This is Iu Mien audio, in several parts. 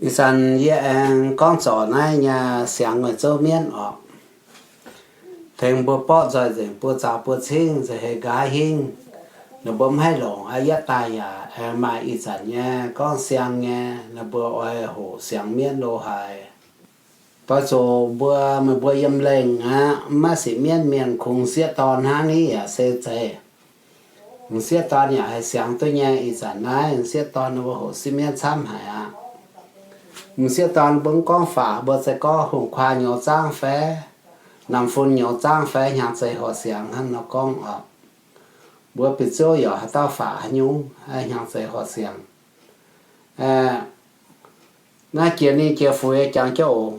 Ih zanc yie aengx gorngv zorc naaiv nyei siangx Nguaih Zouv mienv orqc. Tengx mbuo borqv nzoih nzengc buo zaux buo cingv, nzengc heix nqa'haav hingv. Ninh mbuo mv haih longc aqv. Yietv daaih yaac aengx maaih ih zanc nyei gorngv siang nyei, ninh mbuo oix hoqc siangx mienv lo haaix. Doix zuqc mbuo, meih mbuo yiem lengh aqv, maiv sipv mienv mienh kungx m'sieqv dorn hnangv ni yaac se zeiz. M'sieqv dorn yaac haih siangx duqv nyei. Ih zanc naaiv m'sieqv dorn ninh mbuo hoqc sipv mienv camv haic aqv. M'sieqv dorn mbuo mv gorngv faaux, mbuo zeiz gorngv hungh kuaah nyouz zaangv fai, namx fun nyouz zaangv fai, hnyangx-zeiz horqc siangx hnangv nor gorngv orqc. Mbuo bieqc ziouv yaac haaix dauh faaux haaix nyungc, hnyangx-zeiz horqc siangx. Naaiv jiex ninh jiex fuix jangx jienv oc,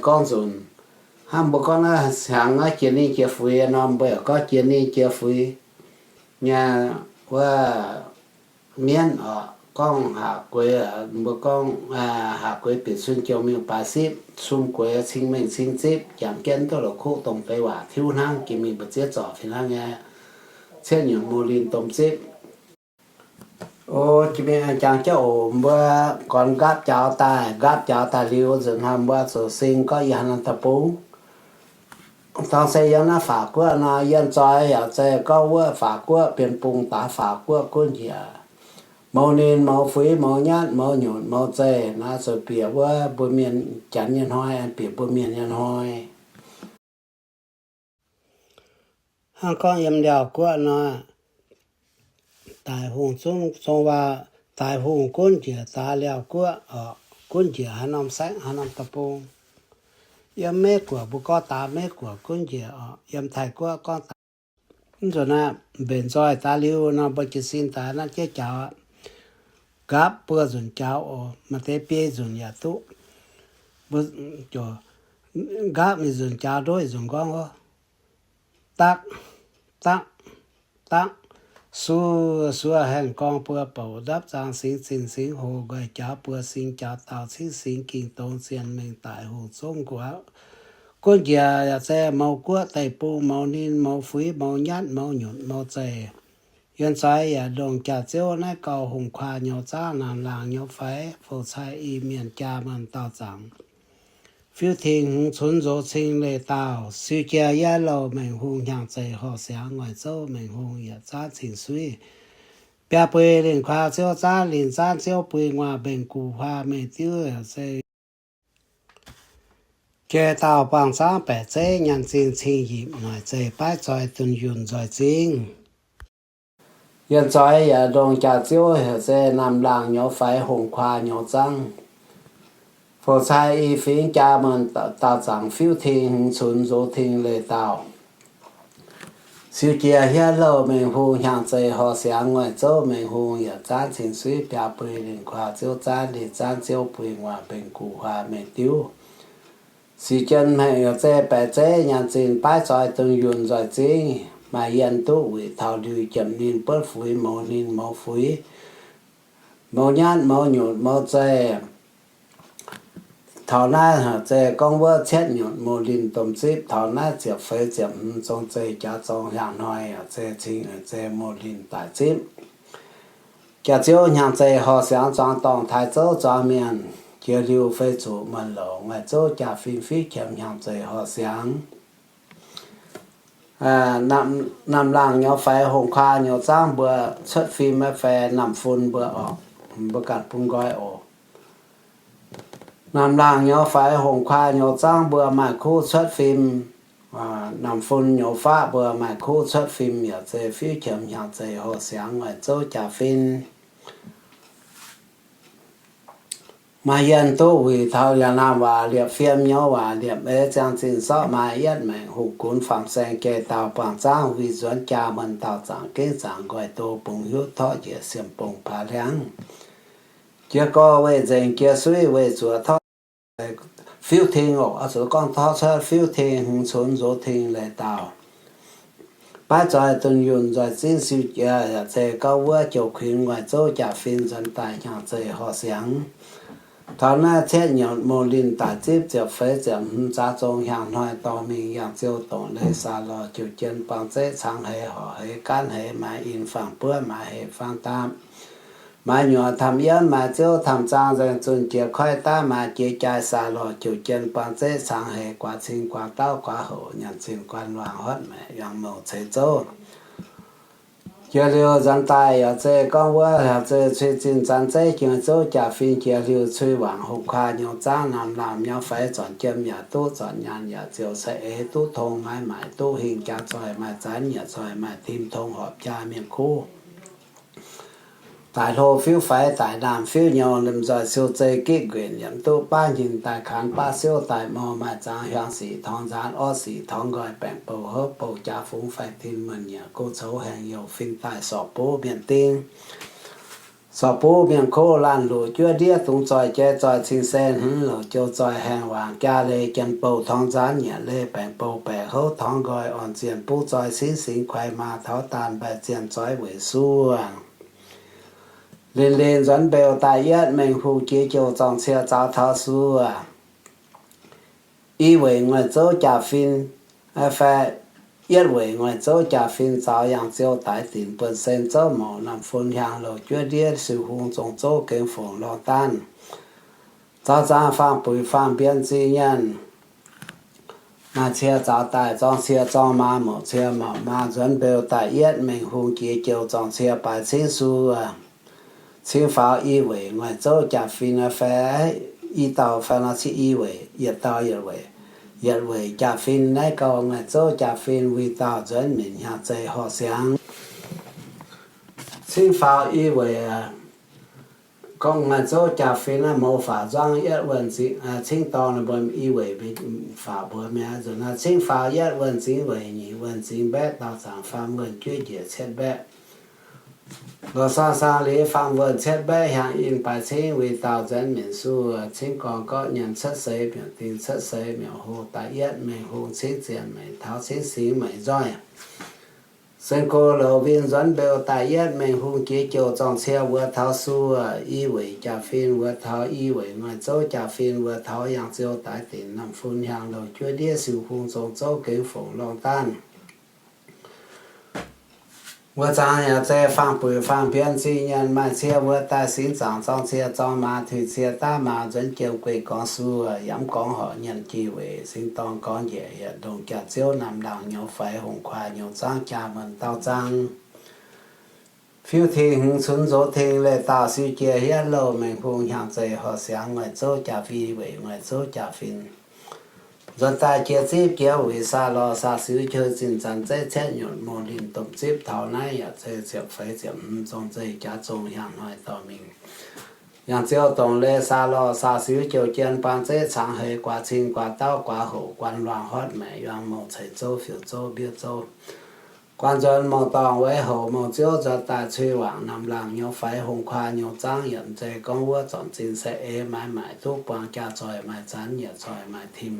gorngv nzunc. Hnangv mbuo gorngv naaiv siangx naaiv jiex ninh jiex fuix nor, mbuo yaac gorngv jiex ninh jiex fuix nyei wuov mienv orqc. Gorngv haac gueix, mbuo gorngv haac gueix bieqc sun joux mingh baaix sipv, sum gueix cing mengh cing zipv, jangx jienv duqv la'kuqv dongh deix waac tiuv hnangv. Jiex mingh mbu'ziev zorc fih hnangv nyei, cietv nyunc mouz linh domh zipv. O, jiex mingh jangx jienv oc. Mbuo gornx nqaapv jaux daaih, nqaapv jaux daaih liuz nzunc hnoi mbuo zuqc sing gorngv yie haaix norm deic-bung. Dorng se yiem naaiv Faatv Guoqv nor, yienh zoih yaac zeiz gorngv wuov Faatv Guoqv, Bienh Bung daaih Faatv Guoqv gunv njiec. Mouz ninh, mouz fuix, mouz nyatv, mouz nyutc, mouz zeih, naaiv zuqc bieqc wuov mbuo mienh janx nyei hnoi, bieqc mbuo mienh nyei hnoi. Hnangv gorngv yiem Liaauh Guoqv nor, daic hungh zungv zong waac, daic hungh gunv njiec daaih Liaauh Guoqv oc, gunv njiec haaix norm saengv haaix norm deic-bung. Yiem Meiv Guoqv mbuo gorngv daaih Meiv Guoqv gunv njiec oc, yiem Taiv Guoqv gorngv daaih. Mv nzunc naaiv mbenc nzoih daaih liuz nor, mbuo jiez sin daaih naaiv jiex jaux aqv. Nqaapv buo nzunc jaux oc, maaih deix biei nzunc yaac duqv. Mbuo nqaapv mingh nzunc jaux ndoqv nzunc gorngv oc. Dakv, dakv, dakv. Su, suov haengh gorngv buo bouc ndapv zaang singx zinh singx hoc nqoi jaux buo sing jaux dauh cingv singx ging dongz zienh mengh daic hungh zungv nqox. Gunv njiec yaac zeiz mouz guoqv deic-bung, mouz ninh, mouz fuix, mouz nyatv, mouz nyutc, mouz zeih. Yienh zoih yaac ndongh jaax-ziouv naaiv gauh hungh kuaah nyouz zaangv, naamh laangh nyouz faix, fou cai i mienh jaa muonh dauh zaangc. Fiuv-tingx hmz cunx nzox cing leih daauh, siou jiex yie louh mengh hungh, hnyangx-zeiz horqc siangx nguaih zouv mengh hungh, yietc zaanv cing suiv biaa bui lingh kuaaz ziouv zaanv, lingh zaanv ziouv bui nguaaz mbenc guv huaaz mengh diuv, se jei dauh buangh zaangv baeqc zeiv nyaanh zingh cing yipc, noic zeih baaiv zoih dunh yunh nzoih zingv. Yienh zoih yaac ndongh jaax-ziouv heuc se naamh laangh nyouz faix, hungh kuaah nyouz zaangv, fou cai i fingx jaa muonh dauh zaangc, fiuv-tingx hmz cunx nzox tingx leih daauh. Siou jiex hiev louh mengh hungh, hnyangx-zeiz horqc siangx nguaih zouv mengh hungh, yietc zaanv cing suiv biaa bui lingh kuaaz ziouv zaanv, lingh zaanv ziouv bui nguaaz mbenc guv huaaz mengh diuv. Sic jien hmeic yaac zeiz baeqc zeiv nyaanh zinh baaiv zoih dunh yunh nzoih zingv, maaih yienh duqv wuic taux liuz jiemc ninh buotv fuix, mouz ninh mouz fuix, mouz nyatv mouz nyutc mouz zeih. Taux naaiv haic zeiz gorngv wuov cietv nyutc mouz linh domh zipv. Taux naaiv ziepc feix ziepc hmz zong zeih jaax zong hiaang hnoi yaac zeiz cing zeiz mouz linh daic zipv. Jaax-ziouv hnyangx-zeiz horqc siangx zuangx dorngh taaix zouv zuangx mienh, jiex liuz fei zuqc muonh louc, nguaih zouv jaa-fin fiuv qiemx hnyangx-zeiz horqc siangx. Naamh laangh nyouz faix, hungh kuaah nyouz zaangv mbuo cuotv fim maiv fai naamh fun mbuo orqc, mbuo ganh bun nqoi oc. Naamh laangh nyouz faix, hungh kuaah nyouz zaangv mbuo maaih kuv cuotv fim, naamh fun nyouz faqv mbuo maaih kuv cuotv fim yaac zeiz fiuv qiemx hnyangx-zeiz horqc siangx nguaih zouv jaa-fin. Maaih yienh duqv wuic taux yaac naamh waac liepc fiem nyouz waac liepc eix ziangh zinh sortv maaih yietv maengc hoqc gunx faam saeng jei dauh buangh zaangv wuic nzuonx jaa muonh dauh zaangc gengh zaangc nqoi do bungx hiuv torqv njiec siemv bungx paav hliangv. Jiex gorx weih nzengc jiex suiv weih zuoqc torqv fiuv-tengx oc, oix zuqc gorngv torqv cuotv fiuv-tengx hmz cunx nzox tengx leiz dauh. Baav zoih dunh yunh nzoih zingv siou jiex yaac zeiz gorngv wuov jouh kuinx nguaih zouv jaa-fin nzuonx daaih hnyangx-zeiz horqc siangx. Taux naaiv cietv nyutc mouz linh daic zipv ziepc feix ziepc hmz zaax zong hiaang hnoi dorh mingh yangh ziou dongc leiz saa lorh jiouc jien buang zeiv cangx heix horqc heix gaanv heix maaih in fangx buov maaih heix fangx daapv. Maaih nyuoqc tamh yienv, maaih ziouv tamh zaang, nzaeng zunh jiex koiv daav, maaih jiex jaaix saax lorh, jouc jien buang zeqv cangx heix, guaax cing guaax dauh guaax houc, nyanc zinh guanh luangc hotv maengc yuang mouc ceix zouv. Jiex liuz nzuonx daaih yaac zeiz gorngv wuov, yaac zeiz cui zinh zanc zeiv jiex zouv jaa-fin, jiex liuz cui wangc hungh kuaah nyouz zaangv, namx laangc nyauv faix, zornc jiem yaac duqv, zornc nyaanh yaac ziouc ceix eix, duqv tong maaiz maaic, duqv hingh jaa zoih maaih zanv, yietc zoih maaih tim, tong horpc jaa mienh kuv. Daic hlo fiuv faix, daic naamh fiuv nyouz, liemh nzoih siou zei gitv nquenc, yaac mv duqv baav nyinh, daaih kaanx baav siouv, daaih mou maaih zaangx, hiaang sic torngx nzaanx, orv sic torngx nqoi, baengc bouh houv bouh, jaa fungx faix-tim, muonh nyiec go coux haengh youh, fin daaih sorc buv mienh ding, sorc buv mienh kuv, laanh luqc juov ndiev, dungz zoih jai zoih, cing se hmz louc jou zoih, haengh wangc jaa leih, jien bouh torngx nzaanx, nyiec leih baengc bouh baeqc houv torngx nqoi, orn zienh buv zoih cingv singx, kuaix maa taux daanh, mbaih zienh zoih weic suov. Linh linh nzuonx mbeux daaih yietv, mengh hungh jiex jouh zorng cie zaux taux suov. I weic nguaih zouv jaa-fin, fai yietv weic nguaih zouv jaa-fin zaux yangh ziou daix dinc buonv-sen zouv mouc, namx fun hiaang louc juov ndiev siu hung zong zouv gengh fongc lorngh daanh, zaux zaangc faang-buic faang-mbienx zingh nyienh. Maaih cie zaux daaih zorng cie zorng maa, mouc cie mouc maa nzuonx mbeux daaih yietv, mengh hungh jiex jouh zorng cie baaix cingv suov. Cingv faaux i weic nguaih zouv jaa-fin fai i dauh fai nor cingv i weic, yietc dauh yietc weic, yietc weic jaa-fin naaiv gauh nguaih zouv jaa-fin wuic dauh nzuonx minc hnyangx-zeiv horh siangx. Cingv faaux i weic gorngv nguaih zouv jaa-fin naaiv mouz faatv nzuangv yietv wuonh zingx, cingv dorngx mbuo i weic faatv mbuo mi'aqv. Nzunc naaiv cingv faaux yietv wuonh zingx weic nyic wuonh zingx mbaeqv, daauh zaangc faam wuonh juov njiec cietv mbaeqv, lorz saang saang liz faam wuonh cietv mbaeqv, hiaangx in baaix cingv wuic dauh nzuonx minc suv. Cingv gorngv gorqv nyienx cuotv seix miuc, dingh cuotv seix miuc, hoc daaih yietv mengh hungh cingv zien meic taux cingv singx meic nzoih. Sen go louz win nzuonx mbeux daaih yietv, mengh hungh jiex jouh zorng cie wuov taux suv. I weic jaa-fin wuov taux i weic nguaih zouv jaa-fin wuov taux yangh ziou daix dinc namh fun hiaang louc juov ndiev siu hung zong zouv gengh fongc lorngh daanh. Wuov zaangc yaac zeiz faang-buic faang-mbienx zingh nyienh, maaih cie wuov daaih singx zaangc zorng cie zorng maa, tuix cie daav maa nzuonx jiem gueiv gorngv suv, yaac mv gorngv horc nyienh jih weic singx dorngh gorngv njiec yietc ndongh jaax ziouv namx laangc nyouz faix hungh kuaah nyouz zaangv jaa muonh dauh zaangv. Fiuv-ting hmz cunx nzox ting leih dauh siu jiex hietv louh mengh hungh hnyangx-zeiv horh siangx nguaih zouv jaa-fin weic nguaih zouv jaa-fin. Nzuonx daaih jiex zipv jiex wuic saax lorh saax siuv, jiex zinh zanc zeiv cietv nyutc mouh linh domh zipv taux naaiv yaac zeiz ziepc feix ziepc hmz zong zeiv jaax zong hiaang hnoi dorh mingh. Yangh ziou dongh leih saax lorh saax siuv, jouh jien buang zeqv cangx heix, guaax cing guaax dauh guaax hoc, guanh luangc hotv maengc yuang mouh ceix zouv fiuv zouv mbiouv zouv, guanh nzuonx mouh dorngh weic hoc mouh ziouv nzuonx daaih cui wangc namx laangc nyouz faix hungh kuaah nyouz zaangv yietc zeiz gorngv wuov zornc zinh se eix maaiz maaic duqv buang jaa zoih maaih zanv yietc zoih maaih tim.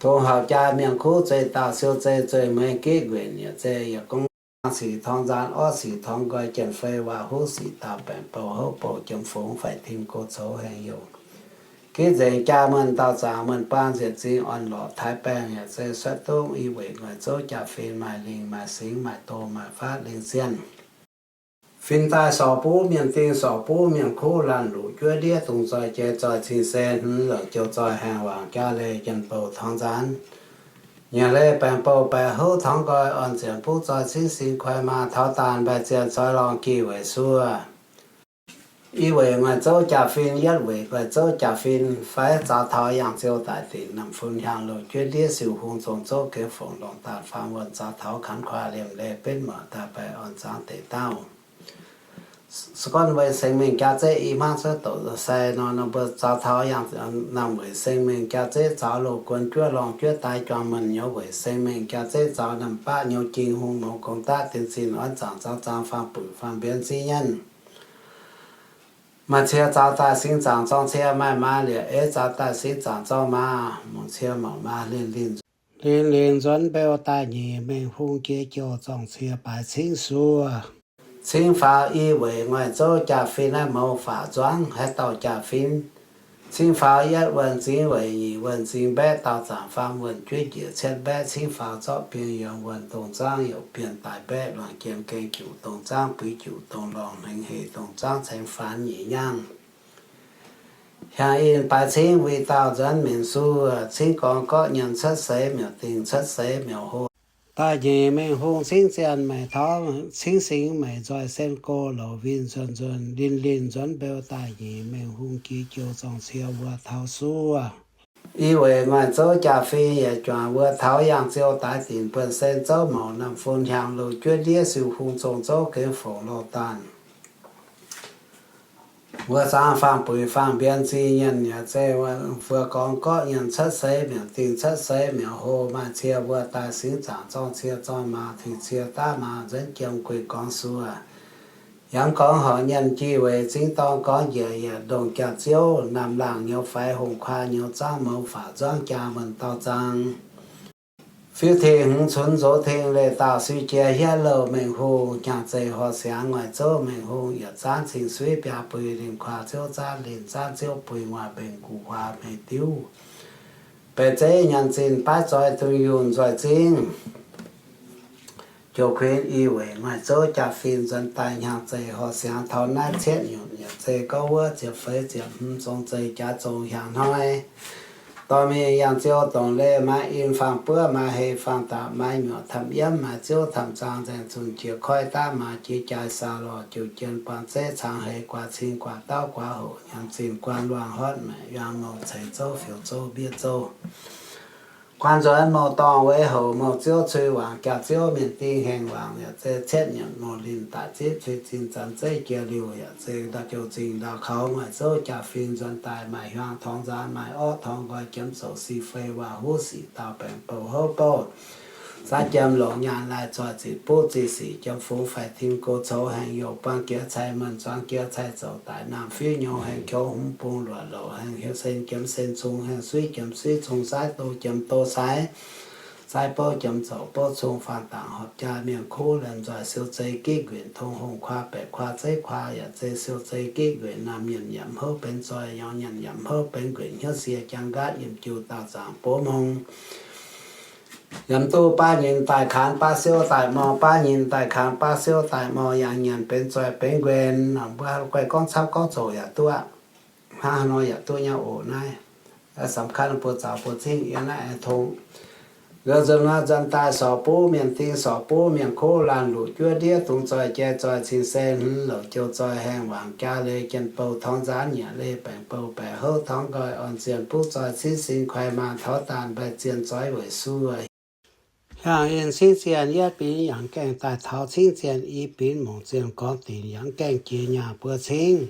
Tongx hauc jaa mienh kuv zeih dauh siou zeih zeih meix gitv nquenc yietc zeiv yietc gorngv sic torngx nzaanx orv sic torngx nqoi jien fei waac huv sic dauh baengc bouh houv bouh jiem fungx faix tim go coux haengh youh. Gitv nzengc jaa muonh dauh zaangc muonh baan nziec zingh orn lorqc taaix baengh yaac zeiv suetv dungv i weic nguaih zouv jaa-fin maaih lingh maaih singx maaih doz maaih fatv lingh zienh. Fin daaih sorc buv mienh ding sorc buv mienh kuv laanh luqc juov ndiev dungz zoih jai zoih cing se hnmv louc jouh zoih haengh wangc jaa leih jien bouh torngx nzaanx. Nyiec leih baengc bouh baeqc houv torngx nqoi orn zienc buv zoih cingv singx kuaix maa taux daanh mbaih zienh zoih lorngh gih weic suov. I weic nguaih zouv jaa-fin, yietv weic nguaih zouv jaa-fin, faix zaux taux yangh ziou daic dinc namh fun hiaang louh juov ndiev siu hung zong zouv gengh fongc longc daanh faam wuonh zaux taux kanx kuaah liemh leih benv muoc daaih baih orn zaangv deix dauh. Se gorngv weic seng mengh jaa-zeqv i hmangv cuotv doqc sai nor, nor mbuo zaux taux yangh namh weic seng mengh jaa-zeqv zaux loz guon juov lorngh juov daaih juang muonh nyouz weic seng mengh jaa-zeqv zaux namh baqv nyouz jing hung mouz gong daqv dien zinh orn zaangc zaux zaangc faang-buic faang-mbienx zingh nyienh. Maaih cie zaux daaih singx zaangc zorng cie maaih maa, liepc eiv zaux daaih singx zaangc zorng maa, mouc cie mouc maa linh linh, linh linh nzuonx mbeu daaih nyic mengh hung jiex jouh zorng cie baaix cingv suov. Cingv faaux i weic nguaih zouv jaa-fin naaiv mouz faatv nzuangv haaix dauh jaa-fin, Cingv faaux yietv wuonh zingx weic nyeic wuonh zingx mbaeqv daauh zaangc faam wuonh juov njiec cietv mbaeqv cingv faaux zorqv bienh yiem wuonh dongh zaangv youc bienh daaih mbaeqv luangc jiem gengh juqc dongh zaangv buix juqc dongh lorngh hnengx hec dongh zaangv caengx faanx nyeic nyangv. Hiaangx in baaix cingv wuic dauh nzuonx mingh suoh, cingv gorngv gorqv nyanc cuotv seix miuc dingh cuotv seix miuc hlo. Daaih nyeic mengh hungh cingv zienh meic taux cingv singx meic nzoih sen go louc winh nzuonx nzuonx linh linh nzuonx mbeu daaih nyeic mengh hungh jiex jouh zorng cie wuov taux suoh. I weic ngoic zouv jaa-fin yietc juangc wuov taux yangh ziou daix dinc buonv-sen zouv mouc namh fun hiaangx louh juov ndiev siu hungh zong zouv gengx fongc loh daanh. Wuov zaangv faam-buic faam-mbien zingh nyienc yaac zeiz wuov gorngv gorqv nyienc cuotv seix miuc dingh cuotv seix miuc hlo maaih cie wuov daaih singx zaangc zorng cie zorng maaz tuix cie daav maaz nzuonx jiem gueix gorngv suoh. Yaac mv gorngv horc nyienc jih weic zingh dorng gorngv njiec yietc ndongh jaax-ziouv namh laangc nyouz faix hungh kuaah nyouz zaangv mouz faatv nzuangv jaa muonh dauh zaangc. Fiuv tengh hmz cunx nzox tengh leih dauh siu jiex hietv louh mengh hungh hnyangx zeiz horc siangx ngoic zouv mengh hungh yietc zaanv cing suiv biaa buix linh kuaah ziouv zaanv linh zaanv ziouv buix nguaaic mbenc guv huaax hmeiv diuv. Baeqc zeiv nyanc zinh baav zoih dunh yunh nzoih zingv. Jouh kuinx i weic ngoic zouv jaa-fin nzuonx daaih hnyangx zeiz horc siangx taux naaiv cietv nyutc yaac zeiz gorngv wuov ziepc feix ziepc hmz zong zeiz jaax zong hiaangx hnoi. Dorh mingh yangh ziou dongc leih maaih in faang buov maaih hei faang dapc maaih nyuoqc tamv yiemv maaih ziouv tamv zaang nzaeng zunh jiex koiv daav maaz jiex jaaix saa lorh jiu jien buang zeiv cangx heix guaax cing guaax dauv guaax hoc nyanc zinh guan luangh hotv maengc yuang mouc ceix zouv fioux zouv mbiev zouv. Guan nzuonx mouc dorngh weic houc mouc ziouv cui wangc jaax-ziouv mienh ding hengh wangc yaac zeiz cietv nyanc mouc linh daaih zipv cui zinh zanc zeiv jiex liuh yaac zeiz ndau jouh zingh ndau kaux ngoic zouv jaa-fin nzuonx daaih maaih hiuang torngx nzaanx maaih orqv torngx nqoi jiemx zoux si fei waac huv sic daauh baengc bouh houv bouh. Zaav jiem longc nyaanh laih zoih zitc buv zitc sic jiem fungx faix tim go coux hengh youh buang jiex cai mienh zuangx jiex cai zoux daic naamh fiuv nyou hengh qiou hmz bung luoqc louc hengh hiuv sen jiem sen cung hengh suiv jiem suiv cung saaiv do jiem do saaiv, saaiv bouv jiem zoux bouv cung faanh dangc horpc jaa mienh kuv lemh nzoih siou zei gitv nquenc tong hungh kuaah baeqc kuaah zeiv kuaah yaac zei siou zei gitv nquenc naamh nyanc yaac mv houv benx zoih nyorx nyanc yaac mv houv benx nquenc hnyouv sie jang nqaatv yiem jiu daauh zaangc bov mong. Yaac mv duqv baav nyinh daaih kaanx baav siouv daaih mor, baav nyinh daaih kaanx baav siouv daaih mor, yangh nyanc benx zoih benx nquenc. Mbuo guai gorngv camv gorngv zoqc yaac duqv aqv. Hnangv haaix nor yaac duqv nyei oc naaiv. สำคัญ buoz zaux buoz cingv yiem naaiv aengx tong. Nzuonx nzuonx daaih sorc buv mienh ding sorc buv mienh kuv laanh luqc juov ndiev dungx zoih jai zoih cing se hmz louc jouh zoih haengh wangc jaa leih jien bou torngv nzaanv nyiec leih baengc bou baeqc houv torngv nqoi orn zienh buv zoih cingv sin kuaih maanh taux daanh mbaih zienh zoih weic suoh. Hiaangx in cingv zienh yietv binx yangh gaengh daaih taux cingv zienh i binx mongc zienh gorngv dinc yangh gaengh jiex nyaah buo cingv.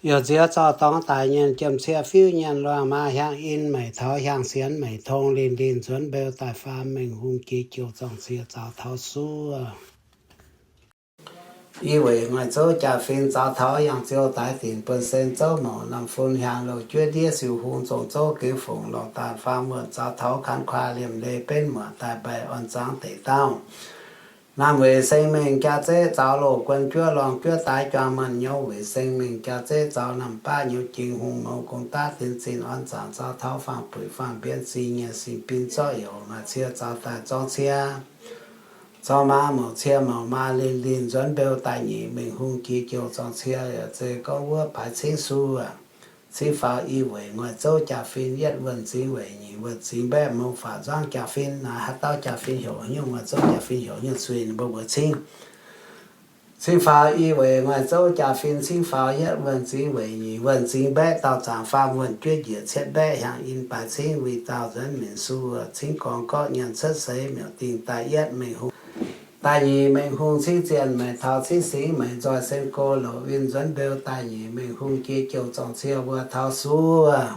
Youc nziex zorqv dorngx daic nyienh jiem cie fiuv nyienh luangh maa hiaangx in meic taux hiaangx sienx meic tong linh linh nzuonx mbeu daaih faam mengh hungh jiex jouh zorng cie zaux taux suoh. I weic ngoic zouv jaa-fin zaux taux yangh ziou daix dinc buonv-sen zouv mouc norm fun hiaangx louh juov ndiev siu hung zong zouv gengx fongc lorh daanh faam wuonh zaux taux kan kuaah liemh leih benv muoc daaih mbaih orn zangv deic dauh. Naamh weic seng mengh jaa-zeqv zaux loz guon juov lorngh juov daaix juang mienh nyouz weic seng mengh jaa-zeqv zaux naamh baav nyouz jingx hungh mouz gong daav dinx zinh orn zaangc zaux taux faang-buic faang-mbienx zingh nyiec singx bin zorqv youc maaih cie zaux daaih zorng cie. Zorng maa mouc cie mouc maa linh linh nzuonx mbeu daaih nyeic mengh hungh jiex jouh zorng cie yaac zeiz gorngv wuov baaix cingv suoh. Cingv faaux i weic ngoic zouv jaa-fin yietv wuonh zingx weic nyeic wuonh zingx mbaeqv mouz faatv nzuangv jaa-fin naaiv haaix dauh jaa-fin heuc nyungc ngoic zouv jaa-fin heuc nyungc suiv ninh mbuo mbuox cingv. Cingv faaux i weic ngoic zouv jaa-fin cingv faaux yietv wuonh zingx weic nyeic wuonh zingx mbaeqv dauh zaangc faam wuonh juov njiec cietv mbaeqv hiaangx in baaix cingv wuic dauh nzuonx minc suoh cingv gorngv gorqv nyienx cuotv seix miuc dingh daaih yietv mengh hungh. Daaih nyeic mengh hungh cingv zienh meic taux cingv singx meic nzoih sen go louc winh nzuonx mbeu daaih nyeic mengh hungh jiex jouh zorng cie wuov taux suoh.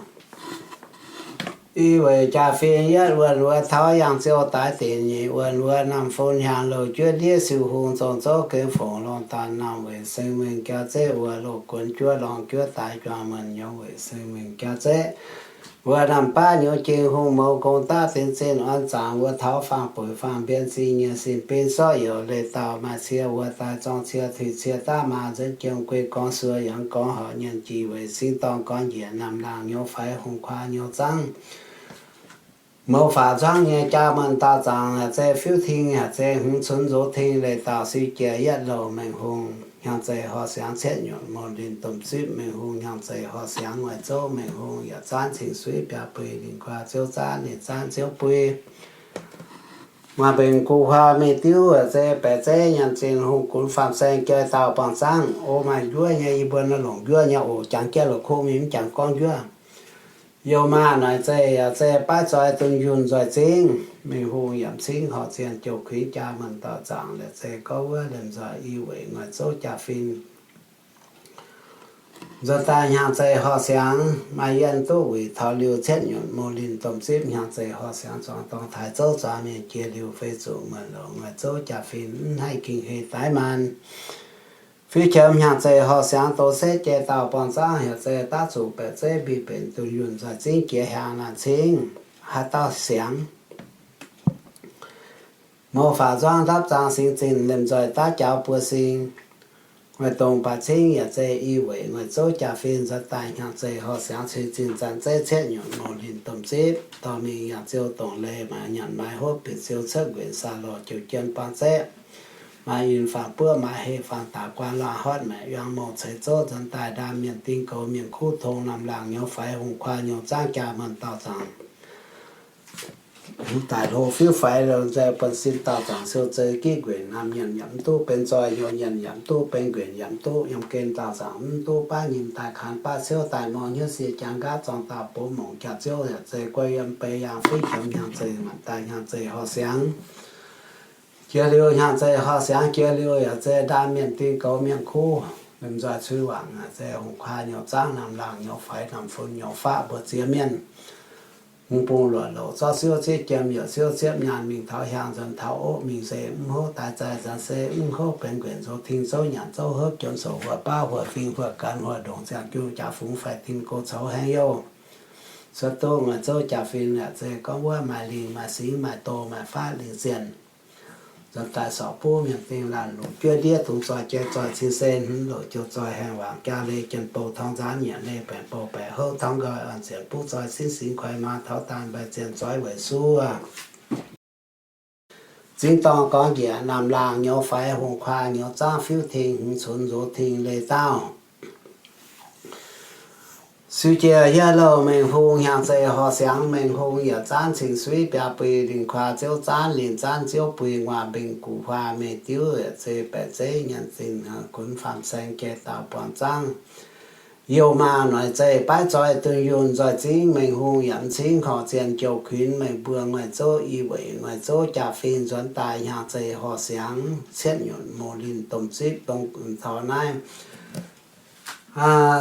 I weic jaa-fin yietv wuonh wuov taux yangh ziou daaix dinc nyeic wuonh wuov naamh fun hiaangx louh juov ndiev siu hung zong zouv gengx fongc lorngh daanh naamh weic seng mengh jaa-zeqv wuov loz guonx juov lorngh juov daaix juang mienh nyouz weic seng mengh jaa-zeqv. Wuov naamh baav nyouz jing hungh mouz gong daav dien zinh orn zaangc wuov taux faang-buic faang-mbien zingh nyieqc sin bin sortv youc leiz dauh maaih cie wuov daaih zorng cie tuix cie daav maa nzuonx jiem guei gorngv suo yangh gorngv horc nyienx jiex weic singx dorngh gorngv njiec naamh laangh nyouz faix hungh kuaah nyouz zaangv mouz faaux nzuangv nyei jaa muonh daauh zaangc haaix zei fiuv-ting haaix zei hmz cunx nzox ting leiz dauh siu jiex yietv louh mengh hungh hnyangx-zeih horh siangx cietv nyuoqc mouz linh domh zipv mengh hungh hnyangx-zeih horh siangx nguaih zouv mengh hungh yietc zaanv cing-suiv biaa bui lingh guaa ziouv zaanv ninh zaanv ziouv bui. Maaih mbenc guv huaa mingh diuv haaix zei baeqc zeiv nyanc zinh hungh gunv faam saeng jai dauh buangh zaangv. O maaih njuov nyei, yie mbuo naaiv longc njuov nyei oc. Jangx jienv la'kuqv mingh mv jangx gorngv njuov. Youh maah noic zeih yaac zei baav zoi dunh yunh nzoih zingv mingh hungh yaac m'cingv horc zienh jouh kuinx jaa muonh dauh zaangc la'zei gorngv wuov liemh nzoih i weic nguaih zouv jaa-fin nzuonx daaih hnyangx-zeih horh siangx maaih yienh duqv wuic taux liuz cietv nyuoqc mouz linh domh zipv hnyangx-zeih horh siangx zuangx dorng taaix zouv zuangx mienh jiex liuz fei zuqc muonc louc nguaih zouv jaa-fin mv haih ging hei daiv maanh. Fiuv qiemx hnyangx-zeih horh siangx doz setv jai dauh buangh zaangv heuc zei daav zuqc baeqc zeiv mbiv benx dunh yunh nzoih zingv jiex hiaangx laanh cingv haaix dauh siangx. Mouz faaux nzuangv ndapv zaang singx zinh liemh nzoih daav jaux buo sing. Nguaih dongh baaix cingv yaac zei i weic nguaih zouv jaa-fin nzuonx daaih hnyangx-zeih horh siangx cui zinh zanc zeiv cietv nyuoqc mouz linh domh zipv dorh mingh yangh ziou dongh leiz maaih nyanc maaih hopv bieqc ziou cuotv nquenc saa lorh jouh jien buang zeqv maaih in faang buov maaih heh faang daac guaan laangh hortv maeqc yuang mouh ceix zouv nzuonx daaih ndaam mienh ding goux mienh kuv tong naamh laangh nyouz faix hungh kuaah nyouz zaangv jaa muonh dauh zaangc daic hlo fiuv faix longc nzai buonv sin dauh zaangc siou zei gitv nquenc naamh nyanc yaac mv duqv benx zoih nyouz nyanc yaac mv duqv benx nquenc yaac mv duqv yiem gen dauh zaangc mv duqv baav nyim daaih kaanx baav ciouv daaih mor hnyouv sie jaa nqaatv zorng dauh box mongc jaa-ziouv yaac zei guei yiem beiv yaangh fiuv qiemx hnyangx-zeih maanc daaih hnyangx-zeih horh siangx jiex liuz hnyangx-zeih horh siangx jiex liuz yaac zei ndaam mienh ding goux mienh kuv liemh nzoih cui waangc yaac zei hungh kuaah nyouz zaangv naamh laangh nyouz faix naamh fun nyouz faqv mbuo ziex mienh hmz bung luoqc louc zorqv siouv zieqv jiem youc siouv ziepv nyaanh mingh taux hiaangx nzuonx taux oqv mingh se mv houv daaih zaih nzuonx se mv houv benx nquenc nzoux ting zouv nyanc zouv hopv jomc souc huoqc baav huoqc fing huoqc gan huoqc ndongc ziangh jiu jaax fungx faix tin go coux haengh youh. Cuotv duqv nguaaic zouv jaax fingx yaac zeiz gorngv wuov maaih lingh maaih singx maaih doz maaih faatv lingh zienh. Nzuonx daaih sorc buv mienh dingh laanh longc juov ndiev dungx zoih jai zoih cin se hmz loc jiu zoih haengh wangc jaa leih jien bou torngv nzaanv nyiec leih baengc bou baeqc houv torngv nqoi orn zienc buv zoih sinv singx kuaix maa taux daanh mbaih zienh zoih weic suv. Zingv dorngh gorngv njiec naamh laangh nyouz faix hungh kuaah nyouz zaangv fiuv ting hmz cunx nzox ting leih dauh. Siu jiex hieh louh mengh hung hnyangx-zeih horh siangx mengh hung yietc zaanv cing suiv biaa bui lingh kuaah ziouv zaanv lingh zaanv ziouv bui nguaah mbing guv huaah mengh diuv yietc zei baeqc zeiv nyanc zinh gunv faam saeng jai dauh buangh zaangv. Youh maah noic zeih baav zoih dunh yunh nzoih zingv mengh hung yaac m'cingv horc zienh jouh kuinx mengh mbuo nguaaic zouv i weic nguaaic zouv jaa fingx nzuonx daaih hnyangx-zeih horh siangx cietv nyutc mouz linh domh zipv dongh taux naaiv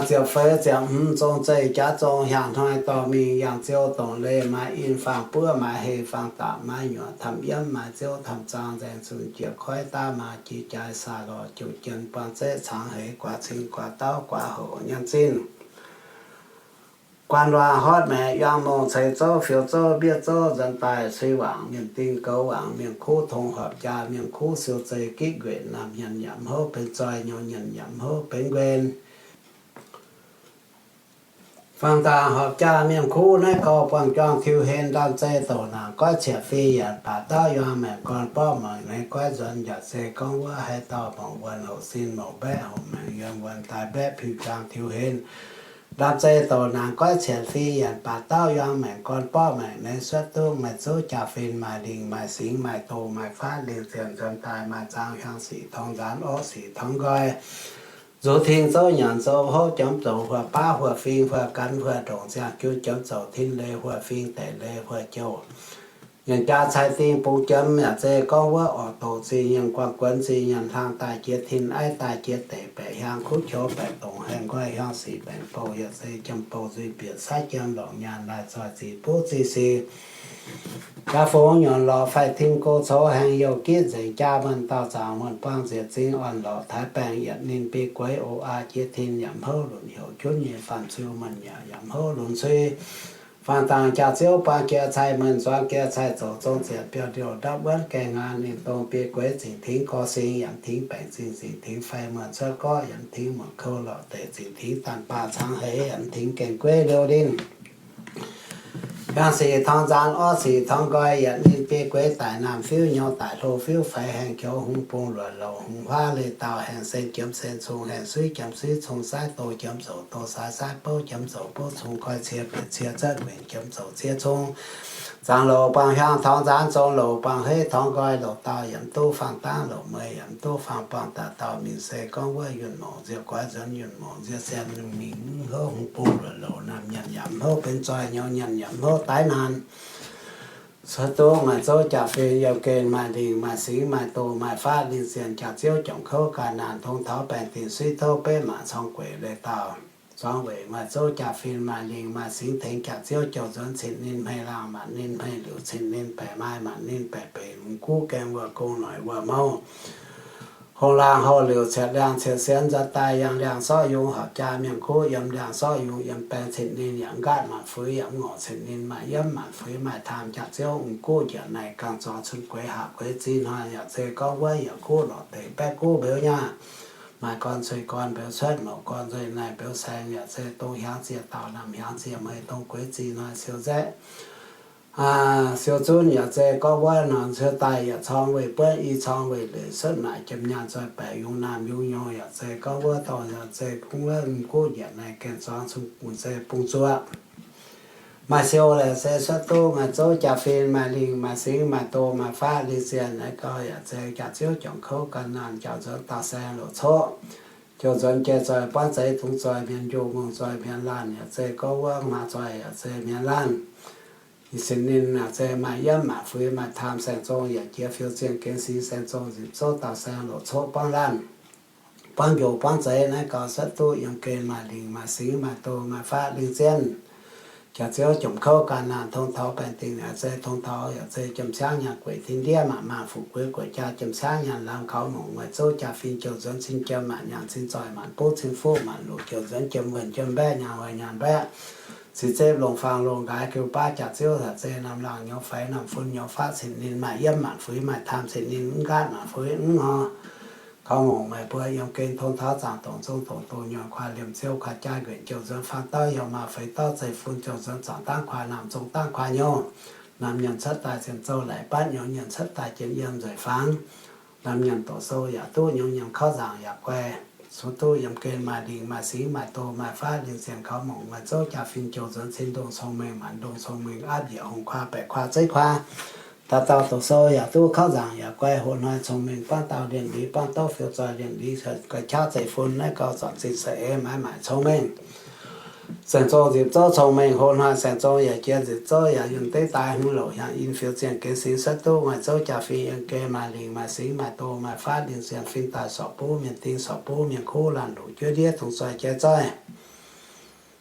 ziepc feix ziepc hmz zong zeih jaax zong hiaangx hnoi dorh mingh yangh ziou dongc leih maaih in faang buov maaih heh faang daac maaih nyuoqc tamv yiemv maaih ziouv tamv zaang nzaeng zunh jiex koiv daav maa jiex jaaix saa lorh jouh jien buang zeqv cangx heix guaax cing guaax dauv guaax houc nyanc zinh guan luangh hortv maeqc yuang mouh ceix zouv fioux zouv mbiev zouv nzuonx daaih cui waangc mienh dingh goux waangc mienh kuv tong horpc jaa mienh kuv siou zei gitv nquenc naamh nyanc yaac mv houv benx zoih nyouz nyanc yaac mv houv benx nquenc. Faang daac horpc jaa mienh kuv naaiv gauh buangh juang tiuv hen ndaamv zeiv douc naanc goiv cietv fih yienc baac dauh yuang maengc gorn borqv maengc neix goiv nzuonx yaac se gorngv wuov haaix dauh mouc wuonh houc sin mouc mbaeqv houc maengc yuonh wuonh daaih mbaeqv piu juang tiuv hen. Ndaamv zeiv douc naanc goiv cietv fih yienc baac dauh yuang maengc gorn borqv maengc neix suotv duqv maaih zouv jaa-fin maaih lingh maaih singx maaih doz maaih faatv lingh zienh nzuonx daaih maaih zaang hiuang sic torngv nzaanx orqv sic torngv nqoi nzuqc ting zouv nyanc zouv houv jomv zoux huoqc baav huoqc fing huoqc gan huoqc ndongc ziangh jiu jomv zoux tin leiz huoqc fing deic leiz huoqc jouh. Nyanc jaa cai ding bungx jomv yaac zeiz gorngv wuov orqc doqc zingh nyanc guangc guonx zingh nyanc hlang daaih jiex tin aiv daaih jiex deic baeqc hiaang kuv qouv baeqc dongc haengh nqoi hiuang sic baengc bouh yaac zeiz jiem bouh nzuih bieqc saiv jiem lorngc nyaanh laaih zoih zic buv zic sic jaa fungx nyuoqc lorqc faix tin go coux haengh youh gitv nzengc jaa muonh dauh zaangc muonh buangh nzieqc zingh orn lorqc taaix baengh yietc ninh biei gueix o aa jiex tin yaac mv houv lunc heuc junv nyei faanh ziu muonh yaac yaac mv houv lunx cui Buangh dangh jaax-ziouv buangh jiex cai, meih zuangx jiex cai zoux zong zienc biauv-ndiouh ndapv wuonv gaengh ngaanc, ninh dongh biei gueix zingc tingx gorx singx, yaac mv tingx baengc zingh, zingc tingx fai muonc cuotv gorqv, yaac mv tingx muonc kou lorqc deic, zingc tingx daanh baah cangx heix, yaac mv tingx gaengh gueiv liouh linh. Hiaang sic torngv nzaanx, orv sic torngv nqoi, yietc ninh biei gueix daic naamh fiuv, nyouz daic hlo fiuv faix, haengh joux hungh bung luoqc louc, hungh huaav leih dauh, haengh sen jiemx sen cung, haengh suiv jiemx suiv cung, saaiv doz jiemx zoux doz, saaiv saaiv bouv jiemx zoux bouv cung, goiv cie bieqc cie, cuotv nquenc jiemx zoux cie cung. Zaangc louc buangh hiaang torngv nzaanx, zong louc buangh heiv torngv nqoi, louc dauh yaac mv duqv fangx dangv, louc mueiz yaac mv duqv fangx buangh, daaih dauh mingh se gorngv wuov yunh mouc nzie goix nzuonx, yunh mouc nzie sien mingh, mv houv hungh bung luoqc louc, naamh nyanc yaac mv houv benx zoih, nyouz nyanc yaac mv houv daiv naanc. Cuotv duqv ngaih zouv jaa-fin yiem gen, maaih lingh maaih singx maaih doz maaih faatv lingh zienh, jaax-ziouv jomc kouv ganh naanc, tong taux baengh dingh suiv touv, betv maac corng gueic leiz dauh, zuangx weic ngaih zouv jaa-fin maaih lingh maaih singx, tengx jaax-ziouv jouh nzuonx cin ninh hmei laangh, maanc ninh hmei liuc cin ninh baeqc maaih, maanc ninh baeqc benx, mv guv gaengh wuov gong noic wuov mouh. Hongh laangh houh liuc, cietv liangh cietv sienx, nzuonx daaih yangh liangh sorqv yungz, horpc jaa mienh kuv yiem liangh sorqv yungz yiem baeng cin ninh, yaac mv nqaatv maanc fuix, yaac mv ngorc cin ninh, maaih yiemv maanc fuix, maaih taam jaax-ziouv, mv guv njiec naaic gangh zuangx cun gueix haac gueix zinh hnoi, yaac zei gorngv wuov yaac guv lorqc deix baeqv guv mbeux nyaah. Maaih gorn cuei gorn mbeux cuotv, mouc gorn nzueih naaic mbeux saeng, yaac zei dongh hiaangx ziec daauh, naamh hiaangx ziec meih, dongh gueix zinh hnoi siou nzaeqv siou zunv, yaac zei gorngv wuov norm cuotv daaih yaac corng weih buonv, i corng weih leic cuotv naaic jiem nyaanh zoih baeqc yungz naamh yungz nyouz, yaac zei gorngv wuov dorh, yaac zei gorngv wuov mv guv njiec naaic gaengh zuangx cun gueix zei bung zuoqv. Maaih siou laaix se cuotv duqv ngaih zouv jaa-fin, maaih lingh maaih singx maaih doz maaih faatv lingh zienh naaiv gau, yaac zei jaax-ziouv jomc kouv ganh naanc, jaax nzuonx dauh saeng loc coqv, jouh nzuonx jai zoih buangv zeix dungz zoih mienh njoh, mungh zoih mienh laanh, yaac zei gorngv wuov hmaa zoih, yaac zei mienh laanh. Cin ninh yaac zei maaih yiemv maaih fuix, maaih taam saeng-zong, yaac jiex fiou zienh gengx singx saeng-zong, nzipc zouv dauh saeng loc coqv buangv laanh, buangv njoh buangv zeix naaiv gau, cuotv duqv yiem gen maaih lingh maaih singx maaih doz maaih faatv lingh zienh. Jaax-ziouv jomc kouv ganh naanc, tong taux baengh dingh yaac zei tong taux, yaac zei jiem ciangv nyaanh gueic tin ndiev, maaih maanh fuqv gueix gueic jaa, jiem ciangv nyaanh lamz kaux mongc, ngaih zouv jaa-fin jouh nzuonx cin jiem, maanc nyaanh cin zoih, maanc buv cin fuqv, maanc luqc jouh nzuonx jiem wuonh jiem mbaeqv, nyaanh hoic nyaanh mbaeqv, cin zepv longc faang longc nqaaix, jiu baav jaax-ziouv yaac zei naamh laangh nyouz faix, naamh fun nyouz faatv cin ninh, maaih yiemv maanc fuix, maaih taam cin ninh, mv nqaatv maanc fuix, mv hor. Kaux mongc meih mbuo yiem gen tong taux zaangc dongc zong dongc doh nyorx kuaax liemh ziouv kuaax jaa nquenc jouh nzuonx faang dauh yaac maaih feix dauh zeiv-fun jouh nzuonx zaangc dangv kuaax naamh zong dangv kuaax nyouz. Naamh nyanc cuotv daaih zien zouv laic batv, nyorx nyanc cuotv daaih jien yiem nzueic fangx. Naamh nyanc doqc sou yaac duqv, nyorx nyanc kauv nzaangc yaac guai. Cuotv duqv yiem gen maaih lingh maaih singx maaih doz maaih faatv lingh zienh, kaux mongc maaih zouv jaa-fin jouh nzuonx cin ndongh cong-mengh, maanc ndongh cong-mengh, aapv njiec hongx kuaax baeqc kuaax zeiv kuaax. Dauh dauh doqc sou yaac duqv, kauv nzaangc yaac guai, hoqc hnoi cong-mengh buangv dauh lienh liz, buangv douv fiou zoih lienh liz, ga'qaqv zeiv-fun naaiv gau, zornc zinh saeng-eix maaiz maaic cong-mengh. Saeng-zong nzipc zouv cong-mengh, hoqc hnoi saeng-zong yaac jiex nzipc zouv, yaac yunh deix daaih hmz louc, hnyangx in fiou zienh gengx singx, cuotv duqv ngaih zouv jaa-fin yiem gen maaih lingh maaih singx maaih doz maaih faatv lingh zienh, fin daaih sorc buv mienh ding, sorc buv mienh kuv, laanh luqc jueiv ndiev dungz zoih jai zoih.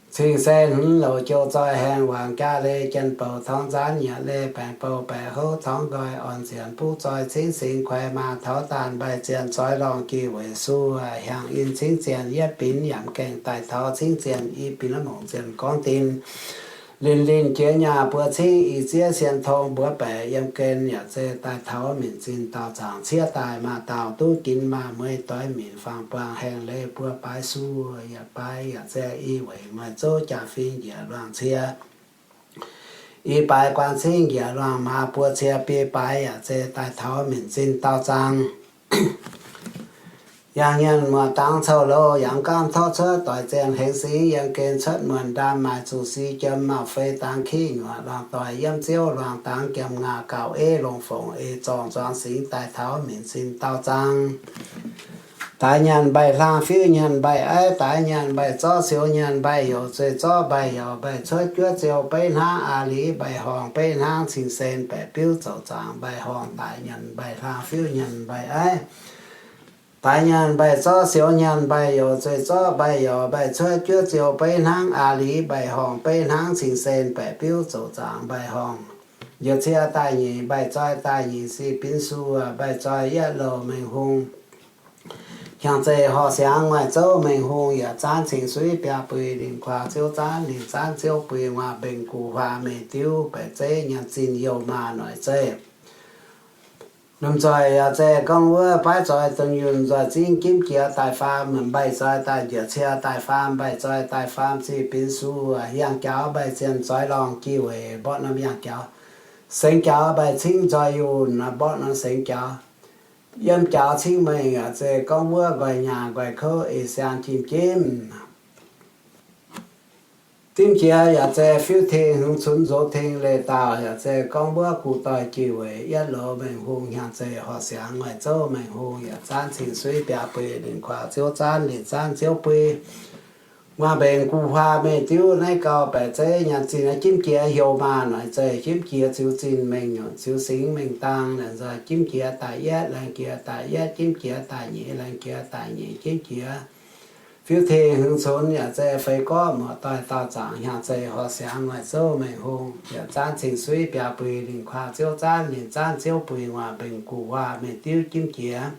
Cing-sen hmz louc jouh zoih haengh, wangc jaa leih jien-bouc torngv nzaanv, nyiec leih baengc bouh baeqc houv torngv nqoi, orn zienc buv zoih cingv singx, kuaix maa taux daanh mbaih zienh, zoix lorngh jih weic suv, hnyangx in cingv zienh yietv binc, yaac mv gaengh daaih taux cingv zienh, i binc mv mongc zienh gorngv dinc. Linh linh jiex nyaah buo cingv, i zieqv sien tong mbuox baeqc, yiem gen yaac zei daaih taux minc zinh dauh zaangc, ciev daaih maaz dauh duqv ginx maaz mueiz doix minc, fangx buangh haengh leih buo baaix suv, yietc baaix yaac zei i weic maaih zouv jaa-fin njiec luangh cie. I baaix guan cingv njiec luangh maaz buo cie, biei baaix yaac zei daaih taux minc zinh dauh zaangc. Yangh nyienx muoz dangx couh loz, yangh gaamv torv cuotv doic zienh hengx singx, yiem gen cuotv muonh ndaam, maaih zuqc si jiem, mauh fei dangx kiv nyuoqc, luangh doic yiemv ziouv, luangh dangx jiem ngaah, gauh eiv longx fongc, ei zorngh nzuangx singx, daaih taux minc zinh dauh zaangc. Daaix nyaanh mbaih hlang, fiuv nyaanh mbaih aiv, daaix nyaanh mbaih zorqv, siou nyaanh mbaih youc, zueih zorqv mbaih youc, mbaih cuotv juov ziou beiv hnangv, aa liz mbaih horngh beiv hnangv, cing-sen baeqc biuv zoux zaangc mbaih horngh, daaix nyaanh mbaih hlang, fiuv nyaanh mbaih aiv, daaix nyaanh mbaih zorqv, siou nyaanh mbaih youc, zueih zorqv mbaih youc, mbaih cuotv juov ziou beiv hnangv, aa liz mbaih horngh beiv hnangv, cing-sen baeqc biuv zoux zaangc mbaih horngh. Njiec cie daaih nyic, mbaih zoi daaih nyic, si binv suh, mbaih zoi yietv louh mengh hung. Hnyangx-zeih horh siangx maaih zouv mengh hungh, yietc zaanv cing-suiv biaa bui, lingc kuaah ziouv zaanv, lingc zaanv ziouv bui, nguaaz mbenc guv huaah mengh diuv, baeqc zeiv nyaanh zinh youh maah noic zeih. Lomh nzoih yaac zeiz gorngv wuov, baav zoih dunh yunh nzoih zingv, jimv jiex daaih faam, mbaih zoih daaih njiec cie daaih faam, mbaih zoih daaih faam zih binc suh, yangh jaux mbaih zienh zoih lorngh jih weic mborqv norm yangh jaux, sengx jaux mbaih cingv nzoih yunh mborqv norm sengx jaux. Yiem jaux cingv mengh yaac zeiz gorngv wuov, nqoi nyaah nqoi kouv eix siaam jimv jimv. Dimv jiex yaac zeiz fiuv tengx hmz cunx nzox tengx leiz dauh yaac zeiz gorngv wuov, guv doix jiex weic yietv loz mengh hungh. Hnyangx-zeih horh siangx maaih zouv mengh hungh, yietc zaanv cing-suiv biaa bui, lingc kuaah ziouv zaanv, lingc zaanv ziouv bui, nguaaz mbenc guv huaah mengh diuv. Naaiv gau baeqc zeiv nyaanh zinh jimv jiex heuc maah noic zeih, jimv jiex ziux zinh mengh nyunc, ziux singx mengh dang naaic nzoih, jimv jiex daaih yietv, laengz jiex daaih yietv, jimv jiex daaih nyeic, laengz jiex daaih nyeic, jimv jiex fiuv tengx hmz cunx yaac zeiz feix gorqv muoc-doic daauh zaangc. Hnyangx-zeih horh siangx maaih zouv mengh hungh, yietc zaanv cing-suiv biaa bui, lingc kuaah ziouv zaanv, lingc zaanv ziouv bui, nguaaz mbenc guv huaah mengh diuv, jimv jiex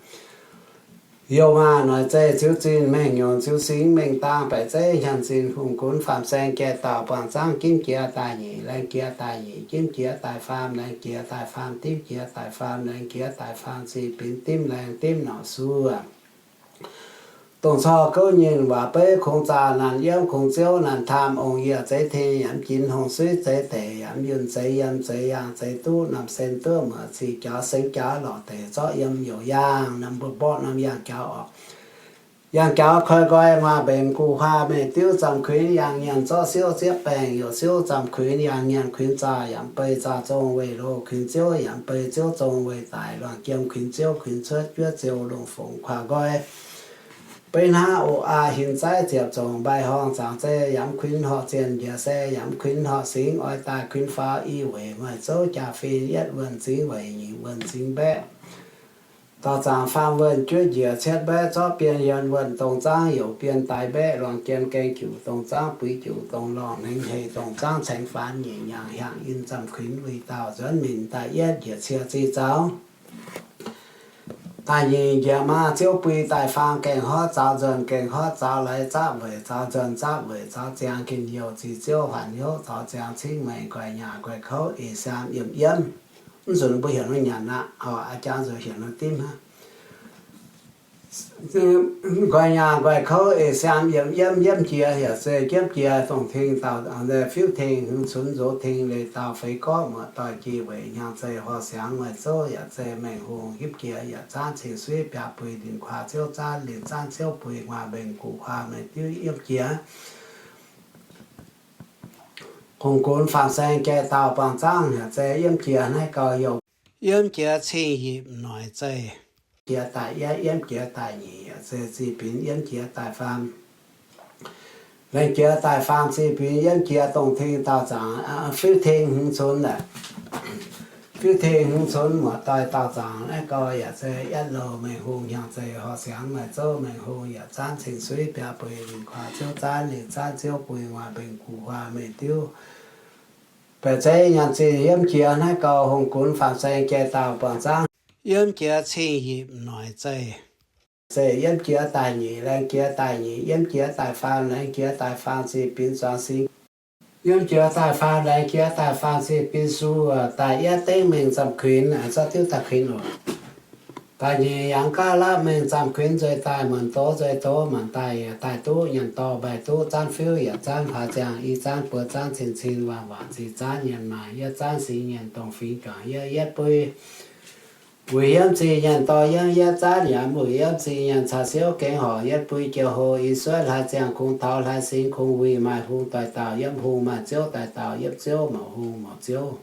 youh maah noic zeih, ziux zinh mengh nyunc, ziux singx mengh dang, baeqc zeiv nyaanh zinh, hungh gunv faam saeng jai dauh buangh zaangv, jimv jiex daaih nyeic, laengz jiex daaih nyeic, jimv jiex daaih faam, laengz jiex daaih faam, dimv jiex daaih faam, laengz jiex daaih faam, zih binc dimv laengz dimv norqc suv. Dongh corc gouv nyinh waac beiv, kungx zaah naanc yiemv, kungx ziouv naanc taam, ong-yie zeix tengx yaac mv jinx, hungh suiv zeix deic yaac mv yunh, zeix yiem zeix yaangh zeix duqv, norm sen duqv muoc zih jaux, sengx jaux lorqc deic zorqv yiem youc yaangh, norm mbuo mborqv norm yaangh jaux orqc. Yaangh jaux koi nqoi, nguaaz mbenc guv huaah mengh diuv, zaamh kuinx yaangh nyienx zorqv siouv zieqv baengh youc siouv, zaamh kuinx yaangh nyienx kuinx zaah yaac mv bei zaah zong weih loh, kuinx ziouv yaac mv bei ziouv zong weih daic, luangc jiem kuinx ziouv kuinx cuotv juov ziouh lungh fongc kuaah nqoi. Beiv hnangv oc aa hinc zaiv ziepc zongc mbaih horngh zaangc zei, yaac mv kuinx horqc zienh njiec se, yaac mv kuinx horqc singx oix daaih kuinx faaux i weic, maaih zouv jaa-fin yietv wuonh zingx weic, nyic wuonh zingx mbaeqv. Daauh zaangc faam wuonh juov njiec cietv mbaeqv, zorqv bienh yienh wuonh dongh zaangv, youc bienh daix mbaeqv, luangc jiem gaeng juqc dongh zaangv, buix juqc dongh lorngh, hnengx hec dongh zaangv, caengx faanx nyeic, nyaangc hiaangx in, zaamh kuinx wuic dauh nzuonx minc daaih yietv njiec cie zih zaux. Daaih nyeic njiec maa ziouv bui daaih faam, gaengh horv zaux nzuonh, gaengh horv zaux laix, zaapv weic zaux nzuonh, zaapv weic zaux ziangx, gin youh zih ziouv, huaanc hnyouv zaux ziangx, cingv maengc guaix nyaah guaix kouv, eix siaam yiemh yiemv. Mv nzunc mbuo heuc nor nyanc aqv, aa jangv nzunc heuc nor dimv aqv. Nqoi nyaah nqoi kouv eix siaam yiemh yiemv, yiemv jiex yaac se jiemv jiex dongh tengx dauh, fiuv tengx hmz cunx nzox tengx leiz dauh feix gorqv muoc-doic jiex weic hnyangx-zeih horh siangx maaih zouv yaac se mengh hungh, hiuv jiex yaac zaanv cing suiv biaa bui, lingc kuaah ziouv zaanv, lingc zaanv ziouv bui, nguaaz mbenc guv huaah mengh diuv, yiemv jiex hungh gunx faam saeng jai dauh buangh zaangv yaac se yiemv jiex naaiv gau youh, yiemv jiex cing yipc noic zeih. Jiex daaih yietv, yiemv jiex daaih nyeic, se zih binx yiemv jiex daaih faam. Laengz jiex daaih faam zih binx yiemv jiex dongh tengx daauh zaangc, fiuv tengx hmz cunx aeqv, fiuv tengx hmz cunx muoc-doic daauh zaangc naaiv gau yaac se yietv louh mengh hungh hnyangx-zeih horh siangx maaih zouv mengh hungh yaac zaanv cing suiv biaa bui, lingc kuaah ziouv zaanv, lingc zaanv ziouv bui, nguaaz mbenc guv huaah mengh diuv. Baeqc zeiv nyaanh zinh yiemv jiex naaiv gau hungh gunx faam saeng jai dauh buangh zaangv, yiemv jiex cing yipc noic zeih. Zeiv yiemv jiex daaih nyeic, laengz jiex daaih nyeic, yiemv jiex daaih faam, laengz jiex daaih faam zih binx zuangx singx. Yiemv jiex daaih faam, laengz jiex daaih faam zih binx suv, daaih yietv dengv mengh zaamh kuinx, zorqv diuv daaih kuinx oc. Daaih nyeic yangh gaav lapv mengh zaamh kuinx nzueiz daaih, muonc doz nzueiz doz maanc daaih, yaac daaih duqv nyanc dorh mbaih duqv zaanv fiuv yaac zaanv hlaax ziangh, i zaanv buo zaanv cin cin waangc waangc zih zaanv nyienx maaih, yietv zaanv singx nyienx dongh fingx juangc yietv yietv bui. Wuic hiemv zingh nyanc dorh yiemv yietv zaanv yaac wuic hiemv zingh nyanc caux siouv gengh horc yietv bui jiex hlo, i suotv hlaax ziangh kungx taux hlaax singx kungx wuic maaih hung doic dauh, yiemv hung maaih ziouv doic dauh, yiemv ziouv mouc hung mouc ziouv.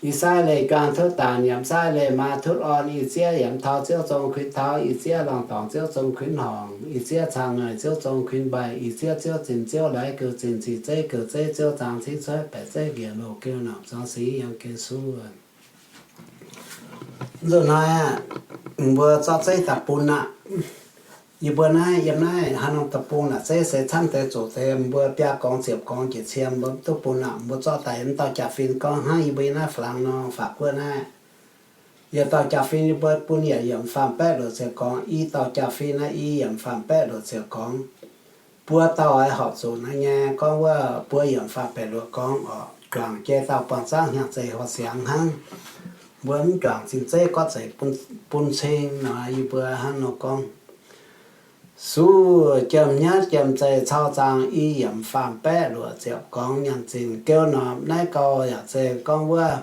I saaiv leih juang tutv daanc, yaac mv saaiv leih maa tutv orn, i zieqv yaac mv taux ziouv zong kuinx taux, i zieqv lorngh dorngc ziouv zong kuinx horngc, i zieqv cang ngaih ziouv zong kuinx mbaih, i zieqv ziouv zinh ziouv laaix gouv zinh, zinh zeiv gouv zeiv ziouv zaangc cingv cuotv, baeqc zeiv njiec loh gouv norqc zuangx singx yiem gengh suv. Nzunc hnoi aeqv, mbuo zorqv zeiv daaih bun aqv. Yie mbuo naaiv, yiem naaiv haaix norm deic-bung naaic zeiv se camv deix zoqc deix, mbuo biaa gorngx ziepc gorngx jiex cie mbuo mv duqv bun aqv. Mbuo zorqv daaih mv dauh jaa-fin gorngv hnangv yie mbuo yiem naaiv Faa^lang nor, Faa^guoqv naaiv. Yietc dauh jaa-fin yie mbuo bun yietc yiemc faam-baeqv luoqc ziepc gorngv, i dauh jaa-fin naaiv i yiemc faam-baeqv luoqc ziepc gorngv. Buo dauh oix horpc zuqc naaiv nyei gorngv wuov buo yiemc faam-baeqv luoqc gorngv oc. Juangc jiex dauh buangh zaangv hnyangx-zeiz horh siangx hnangv. Mbuo mv juangc zinh zeiv gorngv zeiz bun cing nor yie mbuo hnangv nor gorngv. Suv jiem-hnyatv jiem-zeih cau zaang i yiemc faam-baeqv luoqc ziepc gorngv nyanc zinh geu norm naaiv gau yaac zeiz gorngv wuov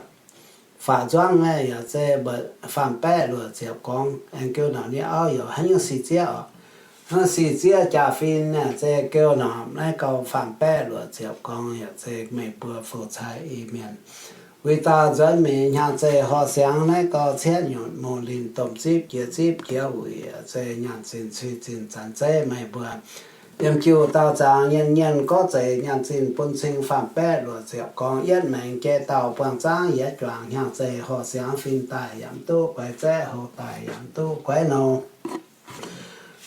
faaux nzuangv naaiv yaac zeiz faam-baeqv luoqc ziepc gorngv. Aengx geu norm nyei auv yaac haaix nyungc sic zieqv oc. Hnangv sic zieqv jaa-fin naaic zeiz geu norm naaiv gau faam-baeqv luoqc ziepc gorngv yaac zeiz meih mbuo fou cai i mienh. Wuic dauh nzuonx mingh hnyangx-zeiz horh siangx naaiv gau cietv nyutc mungh linh domh zipv jiex zipv jiex wuic yaac zeiz nyanc zinh cui zinh zanc zeiv meih mbuo. Yiem jiu dauh zaangc nyien nyien gorngv zeiz nyanc zinh bun cing faam-baeqv luoqc ziepc gorngv yietv maengx jiex dauh buangh zaangv yietv juangc hnyangx-zeiz horh siangx fin daaih yaac mv duqv guaix zaeqv, hou daaih yaac mv duqv guaix nouh.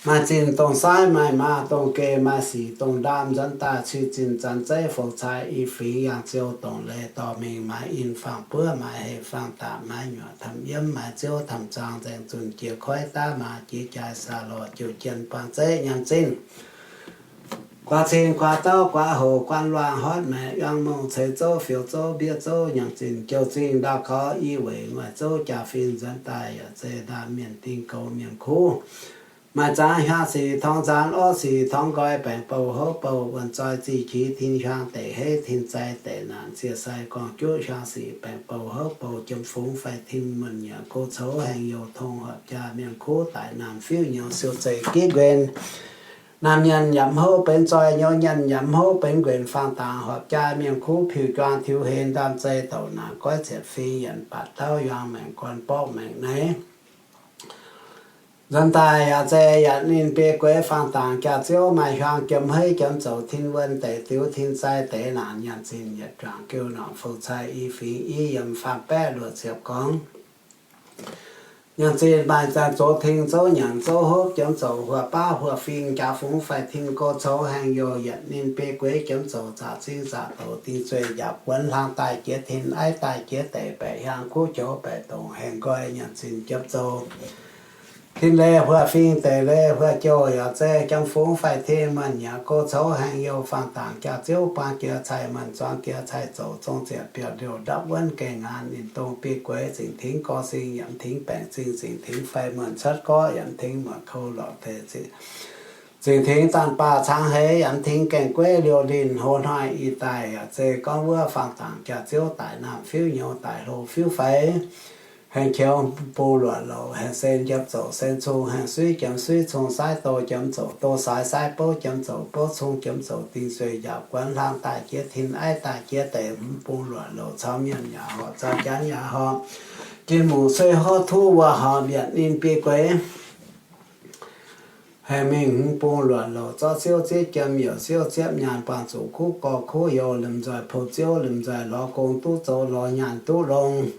Maaih zinh dongh saaiv, maaih maa dongh geh, maaih sic dongh ndaam, nzuonx daaih cui zinh zanc zeiv fou cai i fingx yangh ziou dongh leiz dorh mingh, maaih in faang buov, maaih heh faang dapc, maaih nyuoqc tamh yiemv, maaih ziouv tamh zaang, nzaeng zunh jiex koiv daav maa jiex jaaix saa lorh jiu jien buang zeiv nyanc zinh. Guaax cing guaax dauv guaax hoc guaax luangh hotv maeqc yangh mongh ceix zouv fioux zouv mbiev zouv nyanc zinh jouh zingh ndau kaux i weic nguaaic zouv jaa-fin nzuonx daaih yaac zeiz ndaam mienh ding goux mienh kuv. Maaih zangx hiaang sic torngx nzaanx orv sic torngx nqoi baengc bouh houv bouh wuonh zoi zih qiex tin hiaang deic heiv tin zai deic naanc ziec sai gorngv juqv hiaang sic baengc bouh houv bouh jiem fungx fai tin muonh nyiec go coux haengh youh tong horpc jaa mienh kuv daic naamh fiuv nyouz siou zeiz gitv nquenc. Naamh nyenh yaac mv houv benx zoi, nyouz nyenh yaac mv houv benx nquenc, faang dangx horpc jaa mienh kuv piuh juang tiux heix ndaamv zei douc naanc goiv zietc fing yienc baac dauv yuang maengc gorn borqv maengc neiv. Nzuonx daaih yaac zeiz yaac ninh biei gueix faang dangx jaax-ziouv maaih hiuang jiem heiv jiem zoux tin wuonh deic diux tin zai deix naanc nyanc zinh yietc juangc geu norm fou cai i fingx i yiem faam-baeqv luoqc ziepc gorngv. Nyanc zinh maaih zoux ting zouv nyanc zouv hopv jiem zoux huoqv baav huoqv fing jaax fungx fai tin go coux haengh youh yietc ninh biei gueix jiem zoux zaqc zingv zaqc douc ding zueih njaapc wuonx hlang daaih jiex tin aiv daaih jiex deic baeqc hiaang kuv joux baeqc dongc haengh nqoi nyanc zinh jiem zoux. Tin leiz huoqv fing deic leiz huoqv jouh yaac zeiz jiem fungx fai tin muonh nyiec go coux haengh youh faang dangx jaax-ziouv buang jiex cai muonh zuangx jiex cai zoux zong ziepc biauv liouh ndapv wuonv gaengh ngaanc ninh dongh biei gueix zingc tingx gorx sing yaac mv tingx baengc zingh zingc tingx fai muonh cuotv gorqv yaac mv tingx muonh kou lorqc deix zingc tingx daanh baah cangx heix yaac mv tingx gaengh gueiv liouh linh hoz hnoi ih daaih yaac zeiz gorngv wuov faang dangx jaax-ziouv daic naamh fiuv nyouz daic hlo fiuv fai haengh qiex bung luoqc louc haengh sen jiem zoux sen cung haengh suiv jiem suiv cung saaiv do jiem zoux do saaiv saaiv bouv jiem zoux bouv cung jiem zoux ding zueih njaapc guonx hlang daaih jiex tin aiv daaih jiex deic hmz bung luoqc louc caux mienh yaac horpc zaux janx yaac horpc jin mungc sueih horv tuv wuov horpc yietc ninh biei gueix. Haengh mingh hmz bung luoqc louc zorqv siouv zieqv jiem youc siouv ziepv nyaanh buangh zuqc kuv gorx kuv youz lomh nzoih pou ziouv lomh nzoih lorz gong duqv zoux lorz nyaanh duqv longx.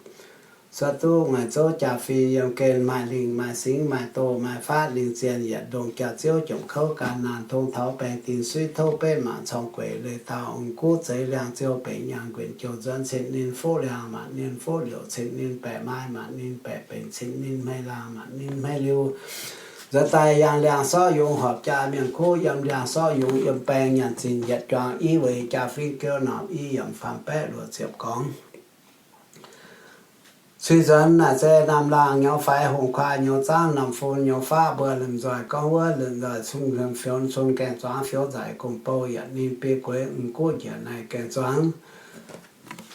Cuotv duqv nguaaic zouv jaa-fin yiem gen maaih lingh maaih singx maaih doh maaih faatv lingh zienh yietc ndongh jaax-ziouv jomc kouv ganh naanh tong taux baengh dinh suiv touv betv mangc corng gueic leiz dauh mv guv zeix liangh ziou benx nyaanh nquenc jouh nzuonx cin ninh fuqv liangh maanc ninh fuqv liouc cin ninh baeqc maaih maanc ninh baeqc benx cin ninh hmei laangh maanc ninh hmei liuh. Nzuonx daaih yangh liangh sortv yungz horpc jaa mienh kuv yiem liangh sortv yungz yiem baeng nyanc zinh yietc juangc i weic jaa-fin geu norm i yiemc faam baeqv luoqc ziepc gorngv. Cui nzuonx naaic se naamh laangh nyouz faix hungh kuaai nyouz zaangv naamh fun nyouz faqv mbuo lomh nzoih gorngv wuov lomh nzoih cun fiou cun gaengh zuangx fiou nzaic gong bou yietc ninh biei gueix mv guv njiec naaic gaengh zuangx.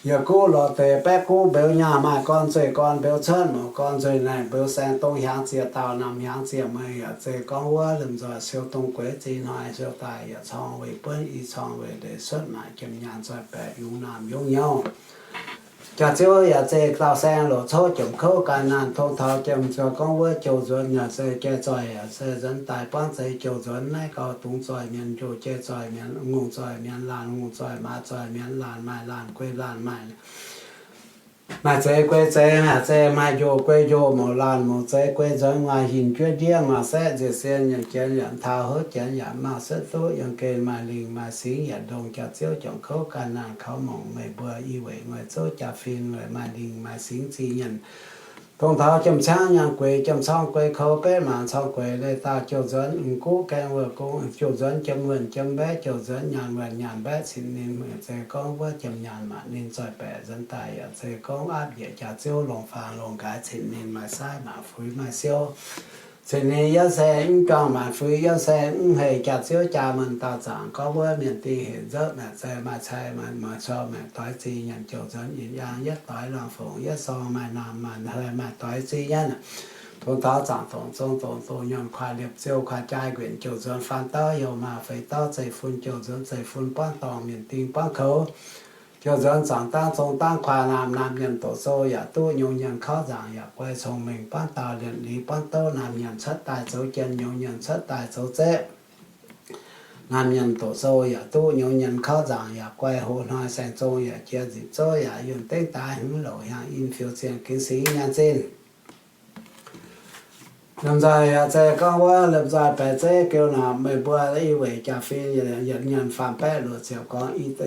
Yietc guv lorz deix baeqv guv mbeux nyaah maaih gorn nzueih gorn mbeux cuotv mouc gorn nzueih naaic mbeux saeng dong hiaangx ziec daauh naamh hiaangx ziec meih yaac zeiz gorngv wuov lomh nzoih siou dong gueix zinh hnoi siou daaih yietc corng weic buonv i corng weic leiz cuotv maaic jiem nyaanh nzoih baeqc yungz naamh yungz nyouz. Jaax-ziouv yaac zeiz dauh saeng loc cov jomc kouv ganh naanh tong taux jiem nzuonx gorngv wuov jouh nzuonx yaac zeiz jai zoih yaac zeiz nzuonx daaih buangv zeiz jouh nzuonx naaiv gauh dungx zoih mienh njoh jai zoih mienh ngongh zoih mienh laanh ngongh zoih maa zoih mienh laanh maaih laanh guei laanh maaih maaih zeix guei zeix, maaih zeix maaih njoh guei njoh, mouc laanh mouc zeix guei nzuonx, nguaaic hinc juov ndiev, nguaaic saeqv nziec sien, nyanc jienv yaac mtau, houv jienv yaac mv maaih suotv duqv, yiem gen maaih lingh maaih singx, yietc ndongh jaax-ziouv juangc kouv ganh naanh kaux mongc meih mbuo i weic nguaaic zouv jaa-fin weic maaih lingh maaih singx zingh nyanc. Dongh taux jiem-ciangv nyaanh gueix, jiem-corng gueix kou, betv mangc corng gueix leiz-daauh, jouh nzuonx m'guqv gaeng wuov gong, jouh nzuonx jiem wuonh jiem mbaeqv, jouh nzuonx nyaanh wuonh nyaanh mbaeqv, cin ninh mueic zei gorngv wuov jiem nyaanh maanc ninh zoih baeqc nzuonx daaih yaac zei gorngv aapv njiec jaax ziouv longc faang longc nqaaix, cin ninh maaih saaiv maanc fuix maaih siouv, cin ninh yienv se mv juangc maanc fuix, yienv se mv hei jaax ziouv jaa mun dauh zaangc gorngv wuov mienh dingh hec nzopv maengc zei maaih cai maaih muoz cou maengc doix zingh nyanc jouh nzuonx nyinc yaang yietv doix laangh fongc yietv sorng maaih naamh maaih hei maaih doix zingh nyaiv. Dongh taux zaangc dongc zong dongc doh nyormh kuaaiv liepc ziouh kuaaiv jaai nquenc jouh nzuonx faan dauh youh maah feix dauh zeiv-fun jouh nzuonx zeiv-fun buangv dorngh mienh dingh buangv koux. Jouh nzuonx zaangc dangv zong dangv kuaaiv naamh, naamh nyanc doqc sou yaac duqv nyungc nyanc kauv nzaangc yaac guai cong-mengh buangv dauh lienc liz buangv douv naamh nyanc cuotv daaih zoux jien nyungc nyanc cuotv daaih zoux zeqv. Naamh nyanc doqc sou yaac duqv nyungc nyanc kauv nzaangc yaac guai hoz hnoi saeng-zong yaac jiex nzipc zouv yaac yunh dengv daaih hmz louc hiaangx in fiou zienh ginx singx nyaanh zinh. Lomh nzoih yaac zei gorngv wuov lomh nzoih baeqc zeiv geu naaic meih mbuo i weic jaax-fin yietc nyanc faam-baeqv luoqc ziepc gorngv,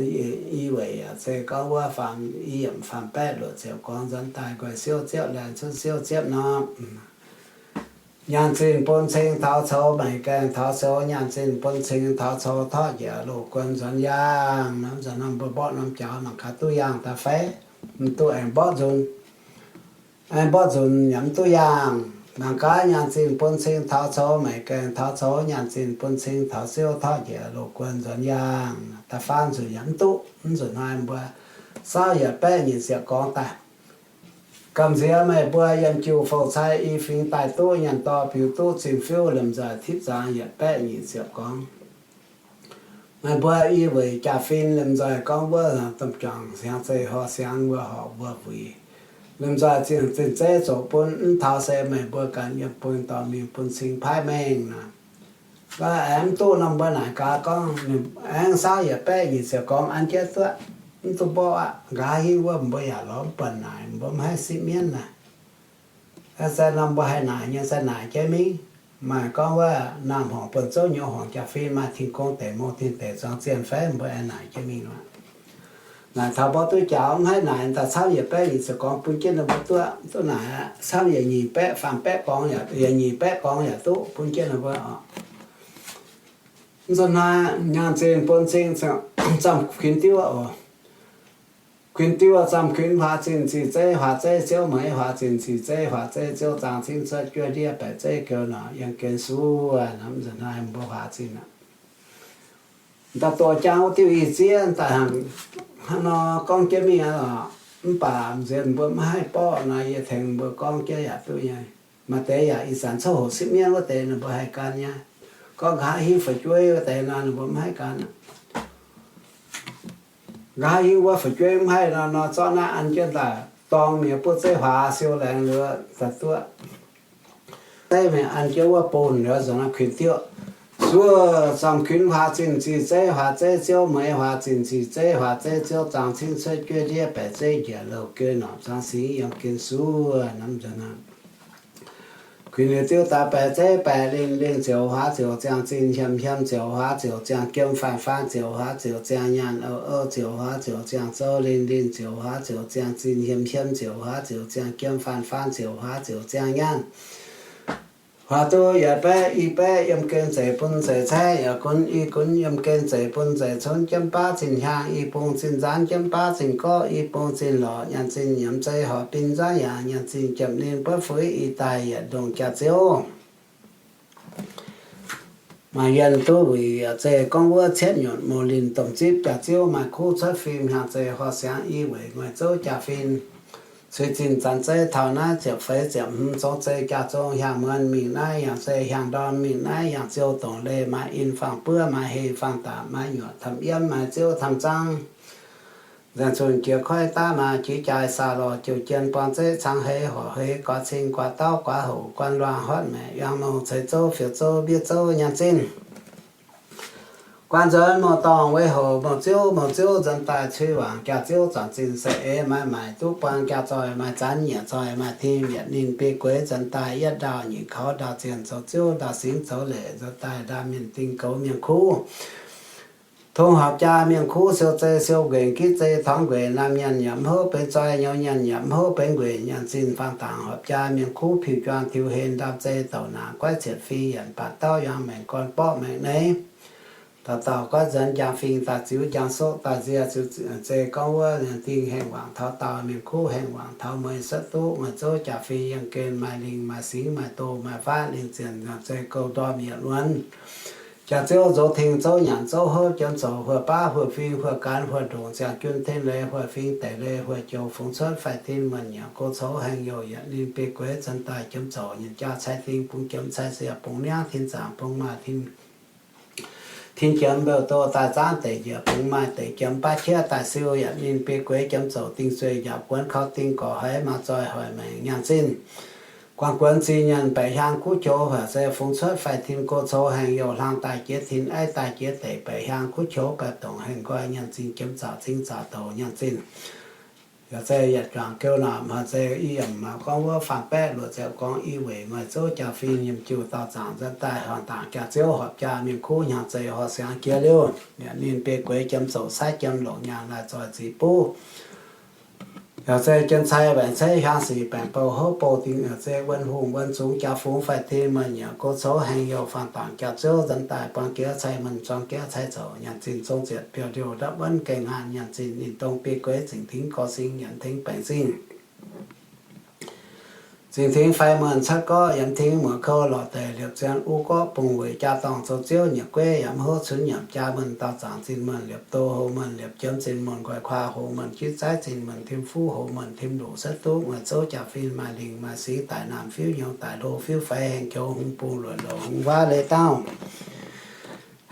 i weic yaac zei gorngv wuov faam, i yiemc faam-baeqv luoqc ziepc gorngv nzuonx daaih nqoi siouv ziepv laengz cuotv siouv ziepv nor. Nyaanh zinh bun cing taux coux, maic gaengh taux coux, nyaanh zinh bun cing taux coux, torqv njiec loz-guon nzuonx yaangh. Nor nzuonx norm mbuo mborqv norm jaux mangc gaax duqv yaangh daaih fai? Mv duqv aengx mborqv nzunc. Aengx mborqv nzunc yaac mv duqv yaangh. Mangc gaax nyaanh zinh bun cing taux coux, maic gaengh taux coux, nyaanh zinh bun cing taux siouv, torqv njiec loz-guon nzuonx yaangh. Da'faam nzunc yaac mv duqv. Mv nzunc hnoi mbuo saauv yietc baeqv nyic ziepc gorngv daaih. Gamh nziex meih mbuo yiem jiu fouv-cai i fingx daaih duqv nyanc dorh biux duqv zinh fiuv lomh nzoih tipv nzangx yietc baeqv nyic ziepc gorngv. Meih mbuo i weic jaax-fin lomh nzoih gorngv wuov domh juangc siangx zeih horh siangx wuov horpc wuov wuic. Lomh nzoih zinh zinh zeiv zoqc bun mv taux se meih mbuo ganh yiem bun dorh mingh bun cing paaiv mengh naaic. Aengx mv duqv nor mbuo naaic gaax gorngv ninh aengx saauv yietc baeqv nyic ziepc gorngv an jienv duqv, mv duqv mborqv aqv. Nqa'haav hingv wuov mbuo yaac lorz mv buatc naaic, mbuo mv haih sipv mienv naaic. Se nor mbuo haih naaic nyei se naaic jienv mingh. Maaih gorngv wuov naamh horngc buonv zouv nyouz horngc jaax-fin maaih tin-gong deic mong tin deic zuangx zienh fai mbuo aengx naaic jienv mingh nor. Naaic taux mborqv duqv jaax mv haih naaic daaih camv yietc baeqv nyic ziepc gorngv bun jienv ninh mbuo duqv, duqv naaic camv yietc nyic baeqv faam baeqv gorngv, yietc nyic baeqv gorngv yaac duqv bun jienv ninh mbuo oc. Mv nzunc hnoi nyaanh zinh bun cing zamh kuinx diuv oc. Kuinx diuv zamh kuinx huaax zinh ziqc zeiv huaax zeiv ziouv, meix huaax zinh ziqc zeiv huaax zeiv ziouv, zaangh cingv cuotv juov ndiev baeqc zeiv geu norqc yiem gen suv. Mv nzunc hnoi mbuo huaax zinh aqv. Daaih doqc jangx wuov diuh ih ziev daaih hnangv nor gorngv jienv mingh aqv lorqc. Mv baac nziex mbuo maiv haih borqv nor, yie tengx mbuo gorngv jienv yaac duqv nyei. Maaih deix yaac ih zanc coqv hoqc sipv mienv wuov deix ninh mbuo haih gan nyei. Gorngv nqa'haav hingv fu'jueiv wuov deix nor ninh mbuo maiv haih gan aqv. Nqa'haav hingv wuov fu'jueiv mv haih nor, nor zorqv naaiv an jienv daaih dorng mienh buov zeiv huaax siou laengz liuz daaih duqv. Zeiv mingh an jienv wuov bun liuz nzunc naaiv kuinx diuv. Suov zamh kuinx huaax zinh ziqc zeiv huaax zeiv ziouv, meix huaax zinh ziqc zeiv huaax zeiv ziouv, zaangh cingv cuotv juov ndiev baeqc zeiv njiec louh geu norqc zaangh singx yiem gen suv. Namv nzunc naaiv kuinx liuz diuv daaih baeqc zeiv baeqc lingh, lingh ziouc huaax ziouc ziangh zinh, hmien hmien ziouc huaax ziouc ziangh jiem, faan faan ziouc huaax ziouc ziangh nyaanh, ou ou ziouc huaax ziouc ziangh zou, lingh lingh ziouc huaax ziouc ziangh zinh, hmien hmien ziouc huaax ziouc ziangh jiem, faan faan ziouc huaax ziouc ziangh nyaanh. Huaax duqv yietc baeqv i baeqv yiem gen zeic bun zeic caeqv, yaac gunv i gunv yiem gen zeic bun zeic cunv, jienv baav zinh hnyangx, i bung zinh nzaanv, jienv baav zinh gorqv, i bung zinh lorqc, nyaanh zinh nyiemz zei horqc bin nzaanv yaac nyaanh zinh jiepv ninh buov fuix i daaih yietc ndongh jaax-ziouv. Maaih yienh duqv wuic yaac zei gorngv wuov cietv nyutc mouz linh domh zipv jaax-ziouv, maaih kuv cuotv fim hnyangx zei horh siangx i weic nguaih zouv jaax-fin. Cui zinh zanc zeiv taux naaiv ziepc feix ziepc hmz zong zei jaax-zong hiaang muonz mingh naaiv yangh zei hiaang ndorm mingh naaiv yangh ziou dongc leih maaih in fangx buov maaih heh fangx dapc maaih nyuoqc tamv yiemv maaih ziouv tamv zangv. Nzaangc zunh jiex koiv daav maaih jiex jaaix saax lorh jouh jien buang zeiv cang heix horc heix guaax cing guaax dauv guaax houc guan luangh hotv maeqc yangh mouh ceix zouv fiuv zouv mbiev zouv nyaanh zinh. Guan nzuonx mouh dorngh wei houc mouh ziouv mouh ziouv nzuonx daaih cui waangc jaax-ziouv zanc zinh se eix maaih maaic duqv buang jaax zoih maaih zanc nyiec zoih maaih tim yietc ninh biei gueix nzuonx daaih yietv ndaauh nyic kaux ndaauh zienh zoux ziouv ndaauh singx zoux leic nzuonx daaih ndaauh mienh dingh goux mienh kuv. Tong horpc jaa mienh kuv siou zei siou nquenc gitv zei torngv nquenc, naamh nyanc yaac mv houv benx zoi, nyouz nyanc yaac mv houv benx nquenc, nyanc zinh faang dangc horpc jaa mienh kuv piuh juang tiux hen, ndaam zei douc naanc goiv cietv fing yienc, baac dauh yangh maengc gorn borqv maengc neiv. Dauh dauh goiv nzuonx njang fing daaih ziux njang soqv daaih nzie ziux zei gorngv wuov, nyanc zinh hengh wangc taux dauh mienh kuv hengh wangc taux mueiz suotv duqv, mueiz zouv jaa-fin yiem gen maaih lingh maaih singx maaih doz maaih faatv lingh zienh, nyanc zei gouv ndorm yietc wuonx. Jaax-ziouv nzox tengx zouv nyanc zouv houv jiemx zoux, huoih baav huoih fing huoih gaanx huoih ndongc ziangh jun ten leiz huoih fing deic leiz huoih joux fungx cuotv faix-tin muonh nyiec go cou hengh youh yietc ninh biei gueix zanc daaih jiemx zoux nyienc jaa cai ding bungx jiemx cai siec bungx niangv tin zaangc bungx maaih tin jiemx mbeuv doh daaih zaangv deic njiec bungx maaih deic jiemx baav qiex daaih siou yietc ninh biei gueix jiemx zoux dingh zueih njaaux guonx kaux dingh gorx haiz maa zoih hoic maengc nyanc zinh. Guangc guonx zinh nyanc baeqc hiaang kuv qouv huoc se fungx cuotv faix-tin go cou hengh youh hlang daaih jiex tin aiv daaih jiex deic baeqc hiaang kuv qouv baeqc dongc hengh nqoi nyanc zinh jiemx zaux zingh zaux douc nyanc zinh. Yaac zei yietc juangc geu naamc, haaix zei i yiem gorngv wuov faam-baeqv luoqc ziepc gorngv i weic mueiz zouv jaa-fin yiem jiu dauh zaangc nzuonx daaih horngh dangc jaax-ziouv horpc jaa mienh kuv hnyangx-zei horh siangx jiex liuz, ninh biei gueix jiemx zoux saiv jiemx longc nyaanh laih zoih ziqc buv. Yaac zei jien cai waengc ceix hiaang sic baengc bou houv bou dingh, yaac zei wuonh hungh wuonh zungx jaa-fungx faix-tin muonh nyiec go cou hengh youh faang dangc jaax-ziouv nzuonx daaih buang jiex cai muonh zuang jiex cai zoux nyanc zinh zong zietc biouv ndiouh ndapv wuonv gengh haanh nyanc zinh ninh dongh biei gueix zingc tengx gorx singx yienx tengx baengc zingh. Zingh tengx faix muonh cuotv gorqv yienx tengx muoc kouv lorqc deic liepc zien uv gorqv bungx weic jaa-dorngh zoux ziouv nyiec gueiv yaac mv houv cunx nyiemc jaa muonh dauh zaangc zinh muonh liepc do houh muonh liepc jiemx zinh muonh nqoi kuaa houh muonh jiv zaaiv zinh muonh tim fuv houh muonh tim luqc setv duqv mueiz zouv jaa-fin maaih lingh maaih singx daic naamh fiuv nyouz daic hlo fiuv feix hengh joux hungh bung luoqc louc hungh waav leiz dauh.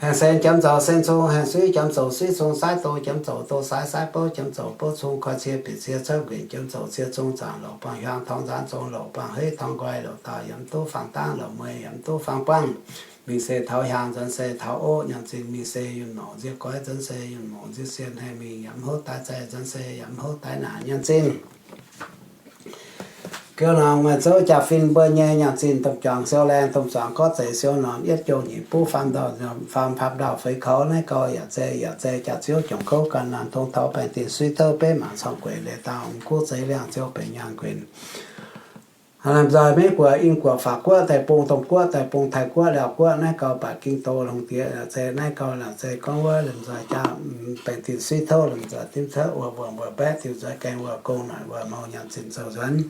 Hengh sen jiemx nzauc sen cong hengh suiv jiemx zouc suiv cong saaiv do jiemx zouc do saaiv saaiv bouv jiemx zouc bouv cong koi cie bieqc cie cuotv nquenc jiemx zouc cie cong zaangc louc buangh hiaang torngv nzaanx zong louc buangh heiv torngv nqoi louc dauh yaac mv duqv faang dangv louc mueiz yaac mv duqv faang buangv. Mingh se taux hiaang nzuonx se taux oqv nyanc zinh mingh se yunh mouc nzie goiv nzuonx se yunh mouc nzie sien hengh mingh yaac mv houv daaih zaih nzuonx se yaac mv houv daaih naaic nyanc zinh. Geu nor mueiz zouv jaa-fin mbuo nyei nyanc zinh domh juangc siou laengh domh zuangx gorqv zeic siou norm yietv jouh nyic buv faam ndau faam faam ndau feix kaux naaiv gau yaac zei yaac zei jaax-ziouv juangc kouv ganh naanc dongh taux baengh dinh suiv touv beiv mangc corng gueic leiz dauh guv zeix liangh ziouv benx nyaanh guenc. Lamh nzoih Meiv Guoqv, Ing Guoqv, Faac Guoqv, Deic-Bung, Domh Guoqv, Deic-Bung, Taiv Guoqv, Liaauc Guoqv, naaiv gau baac Ging Do Lungh Diex, zei naaiv gau lamh zei gorngv wuov lamh nzoih jaa, baengh dinh suiv touv lamh nzoih dimv cuotv wuov wuonh wuonh mbaeqv diuh nzoih gaengh wuov gong noic wuov mouz nyanc zinh zoux nzuonx.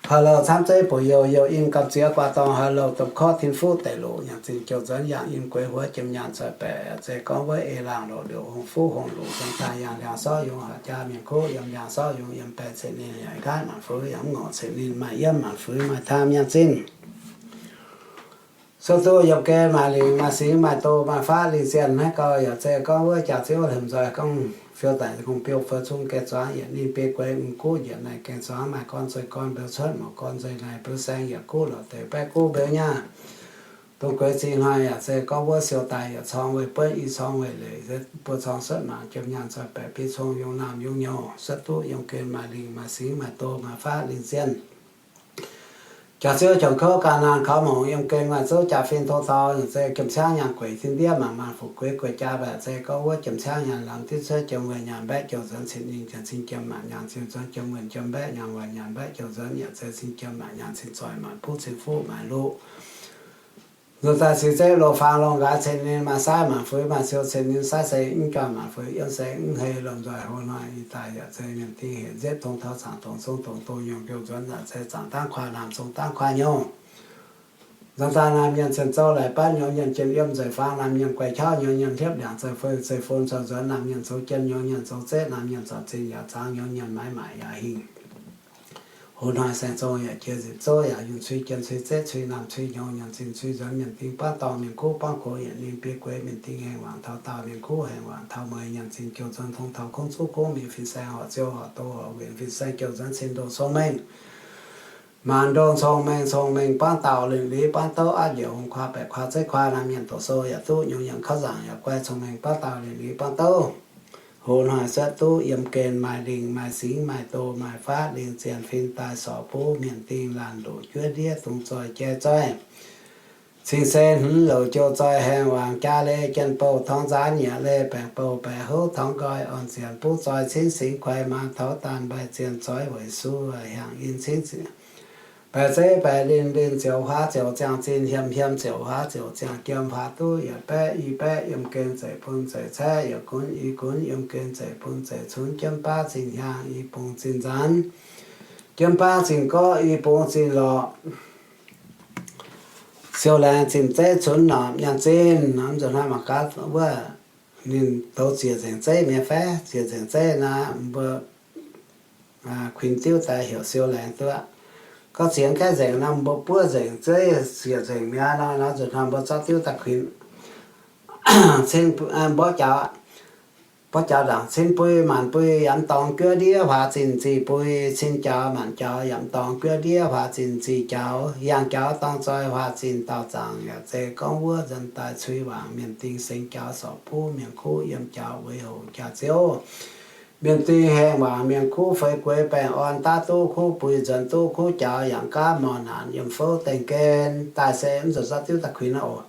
Haaix louh camv zeiv buoz youh youh in gamh ziex guaa dorngh, haaix louh domh korv tin fuqv deic loqc nyanc zinh jouh nzuonx, yangh in gueix huox jiem nyaanh zoih baeqc, zei gorngv wuov ei laangh loc liouc hungh fuqv hungh loc, yiem daaih yangh liangh sorv yungz haac jaa mienh kuv, yiem liangh sorv yungz yiem baeqc cin ninh yaac nqaatv maanc fuix, yaac mv ngorc cin ninh maaih yiem maanc fuix maaih taam nyanc zinh. Sou duqv yiem gen maaih lingc maaih singx maaih doz maaih faatv lingh zienh naaiv gau yaac zei gorngv wuov jaax-ziouv hlemh nzoih gorngv fiou daic gong biouv fou cung gaengh zuangx yietc ninh biei gueix m'guv njiec naaic gaengh zuangx maaih gorn zueih gorn mbeux cuotv, mouc gorn nzueih naaic mbeux saeng, yietc guv lorqc deix baeqv guv mbeux nyaah. Dongh gueix zingh hnoi yaac zei gorngv wuov siou daaih yietc corng weih buonv, i corng weih leic, buo corng suotv mangc jiem nyaanh zoih baeqc biei cong yungz naamh yungz nyouz, suotv duqv yiem gen maaih lingc maaih singx maaih doz maaih faatv lingh zienh. Jaax-ziouv juangc kouv ganh naanh kaux mouc yiem gen maaih zouv jaa-fin tong taux, yaac zei jiem ciangv nyaanh gueic zinh ndiev mangc maanh fuqv gueix gueix jaa mbaeqc, zei gorngv wuov jiem ciangv nyaanh lamz diuv cuotv jiem weih nyaanh mbaeqv jouh nzuonx cin ninh janx cin jiem maanc nyaanh cin nzuonx jiem weih jiem mbaeqv nyaanh weih nyaanh mbaeqv jouh nzuonx, yaac zei cin jiem maanc nyaanh cin zoih maanc buv cin fuqv maanc luqv. Nzuonx daaih cin zeiv loz-faang loz-nqaaix cin ninh maaih saaiv maanc fuix maaih siou cin ninh saaiv se mv juangc maanc fuix yiem se mv hei lomh nzoih hlo hnoi daaih yaac zei mienh ding hec nzepv dongh taux zaangc dongh zong dongh dongh nyungc jouh nzuonx yaac zei zaangc dangv kuaah naamh zong dangv kuaah nyouh. Nzuonx daaih naamh mienh cien zouv laaix batv nyouv mienh jien yiem nzeic faang naamh mienh guaix qauv nyouv mienh hliepv ndiangc zei fei zei fon zoux nzuonx naamh mienh zoux jien nyouv mienh zoux zeqv naamh mienh zoux zinh yaac zaangc nyouv mienh maaiz maaic yaac hingh. Hoz hnoi saeng zong yaac jiex nzipc zouv yaac yunh cui jien cui zeqv cui naamh cui nyouv nyanc zinh cui nzuonx mienh ding buangv dorngh mienh kuv buangv gox yietc ninh biei gueix mienh ding hengh wangc taux daauh mienh kuv hengh wangc taux mueiz nyanc zinh jouh nzuonx tong taux kungx zuqv kungx mingh fin-saeng horc ziou horc doz horc nquenc fin-saeng jouh nzuonx cin ndoh cong-mengh. Maanc ndoh cong-mengh cong-mengh buangv daauh lingc liz buangv douv aqv njiec hungh kuaah baeqc kuaah zeiv kuaah naamh mienh doqc sou yaac duqv nyungc nyanc kauv nzaangc yaac guai cong-mengh buangv daauh lingc liz buangv douv. Hoz hnoi suotv duqv yiem gen maaih lingc maaih singx maaih doz maaih faatv lingh zienh fin daaih sorc buv mienh ding laanh loc juov ndiev dungz zoih jai zoih. Cing-sen hmz louc jouh zoi haengh wangc jaa leih jien bouh torngv nzaanv nyiec leih baengc bouh baeqc houv torngv nqoi orn zienc buv zoi cinv singx kuaix maa taux daanh mbaih zienh zoix weic suv hiaangx in cinv baeqc zeiv baeqc linh linh ziouc huaax ziouc ziangh zinh hiam hiam ziouc huaax ziouc ziangh jiem huaax duqv yietc baeqv i baeqv yiem gen zeic bun zeic caeqv yietc gunv i gunv yiem gen zeic bun zeic cunv jienv baav zinh hiaangx i bung zinh nzaanv jienv baav zinh gorqv i bung zinh lorqc. Siou laengz zinh zeiv cunv norqc nyaanh zinh, mv nzunc hnoi mangc gaax wuov ninh douz ziec nzengc zeiv mi'aqv fai? Ziec nzengc zeiv naaiv mbuo kuinx diuv daaih heuc siou laengz duqv. Gorngv ziex gaeqv nzengc nor mbuo buov nzengc zeiv ziec nzengc mi'aqv nor, nor nzunc hnoi mbuo zorqv diuv daaih kuinx. Mborqv jaux, mborqv jaux ndaangc cin bui maanc bui yaac mv dorngx juov ndiev huaax zinh zih bui, cin jaux maanc jaux yaac mv dorngx juov ndiev huaax zinh zih jaux, yangh jaux dorng zoi huaax zinh daauh zaangc yaac zeiz gorngv wuov nzuonx daaih cui wangc mienh ding sengx jaux sorc buv mienh kuv yiem jaux weic hoc jaax-ziouv. Mienh ding haengh wangc mienh kuv feix gueix baengh orn daav duqv kuv bui nzuonx duqv kuv jaux yangh gaav morh naanc yiem fouv dengh gen daaih se mv zuqc zorqv diuv daaih kuinx oc.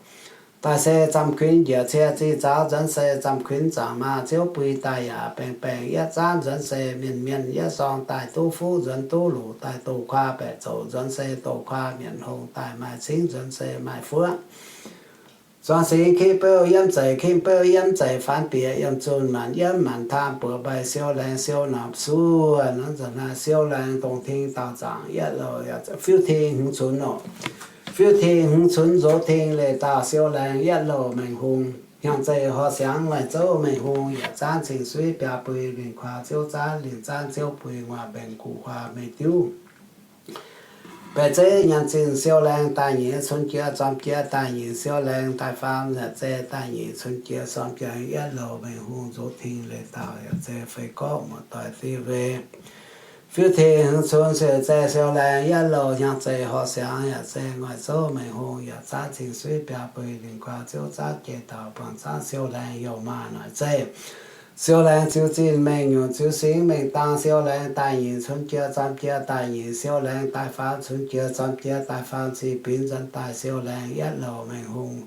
Daaih se zamh kuinx njiec cie zih zaux nzuonx se zamh kuinx zaangc maa ziouv bui daaih yaac baengh baengh yietv zaanv nzuonx se mienh mienh yietv sorng daaih duqv fuqv nzuonx duqv luc daaih doh kuaa baeqc zoux nzuonx se doh kuaa mietc hongh daaih maaih cingv nzuonx se maaih fuoqv. Zuangx singx kipv beuv yiem zeic, kipv beuv yiem zeic faanx bieqc yiem zunh maanc yiem maanc taam buoqc mbaih siou laengz siou norpc suv. Nor nzunc naaiv siou laengz dongh ting daauh zaangc yietv louh, fiuv ting hmz cunx oc. Fiuv ting hmz cunx nzox ting leiz daauh siou laengz yietv louh mengh hungh. Hnyangx-zeic horh siangx maaih zouv mengh hungh yietc zaanv cing suiv biaa bui lingh kuaa ziouv zaanv lingh zaanv ziouv bui nguaaic mbaengx guv huaa mei diuv. Baeqc zeiv nyaanh zinh siou laengz daaih nyic cunx jiex zorm jiex daaih nyic siou laengz daaih faam yaac zeiz daaih nyic cunx jiex zorm jiex yietv louh mengh hungh nzox ting leiz daauh yaac zeiz feix gorqv muoz-doic div weic. Fiuv ting hmz cunx siou zeiv siou laengz yietv louh hnyangx-zeic horh siangx yaac zeiz nguaaic zouv mengh hungh yietc zaanv cing suiv biaa bui lingh kuaa ziouv zaanv jiex daauh buangh zaanv siou laengz youh maah noic zeiv. Siou laengz ziux zinh mengh nyungc ziux singx mengh dang siou laengz daaih nyic cunx jiex zorm jiex daaih nyic siou laengz daaih faam cunx jiex zorm jiex daaih faam zih binx nzuonx daaih siou laengz yietv louh mengh hungh.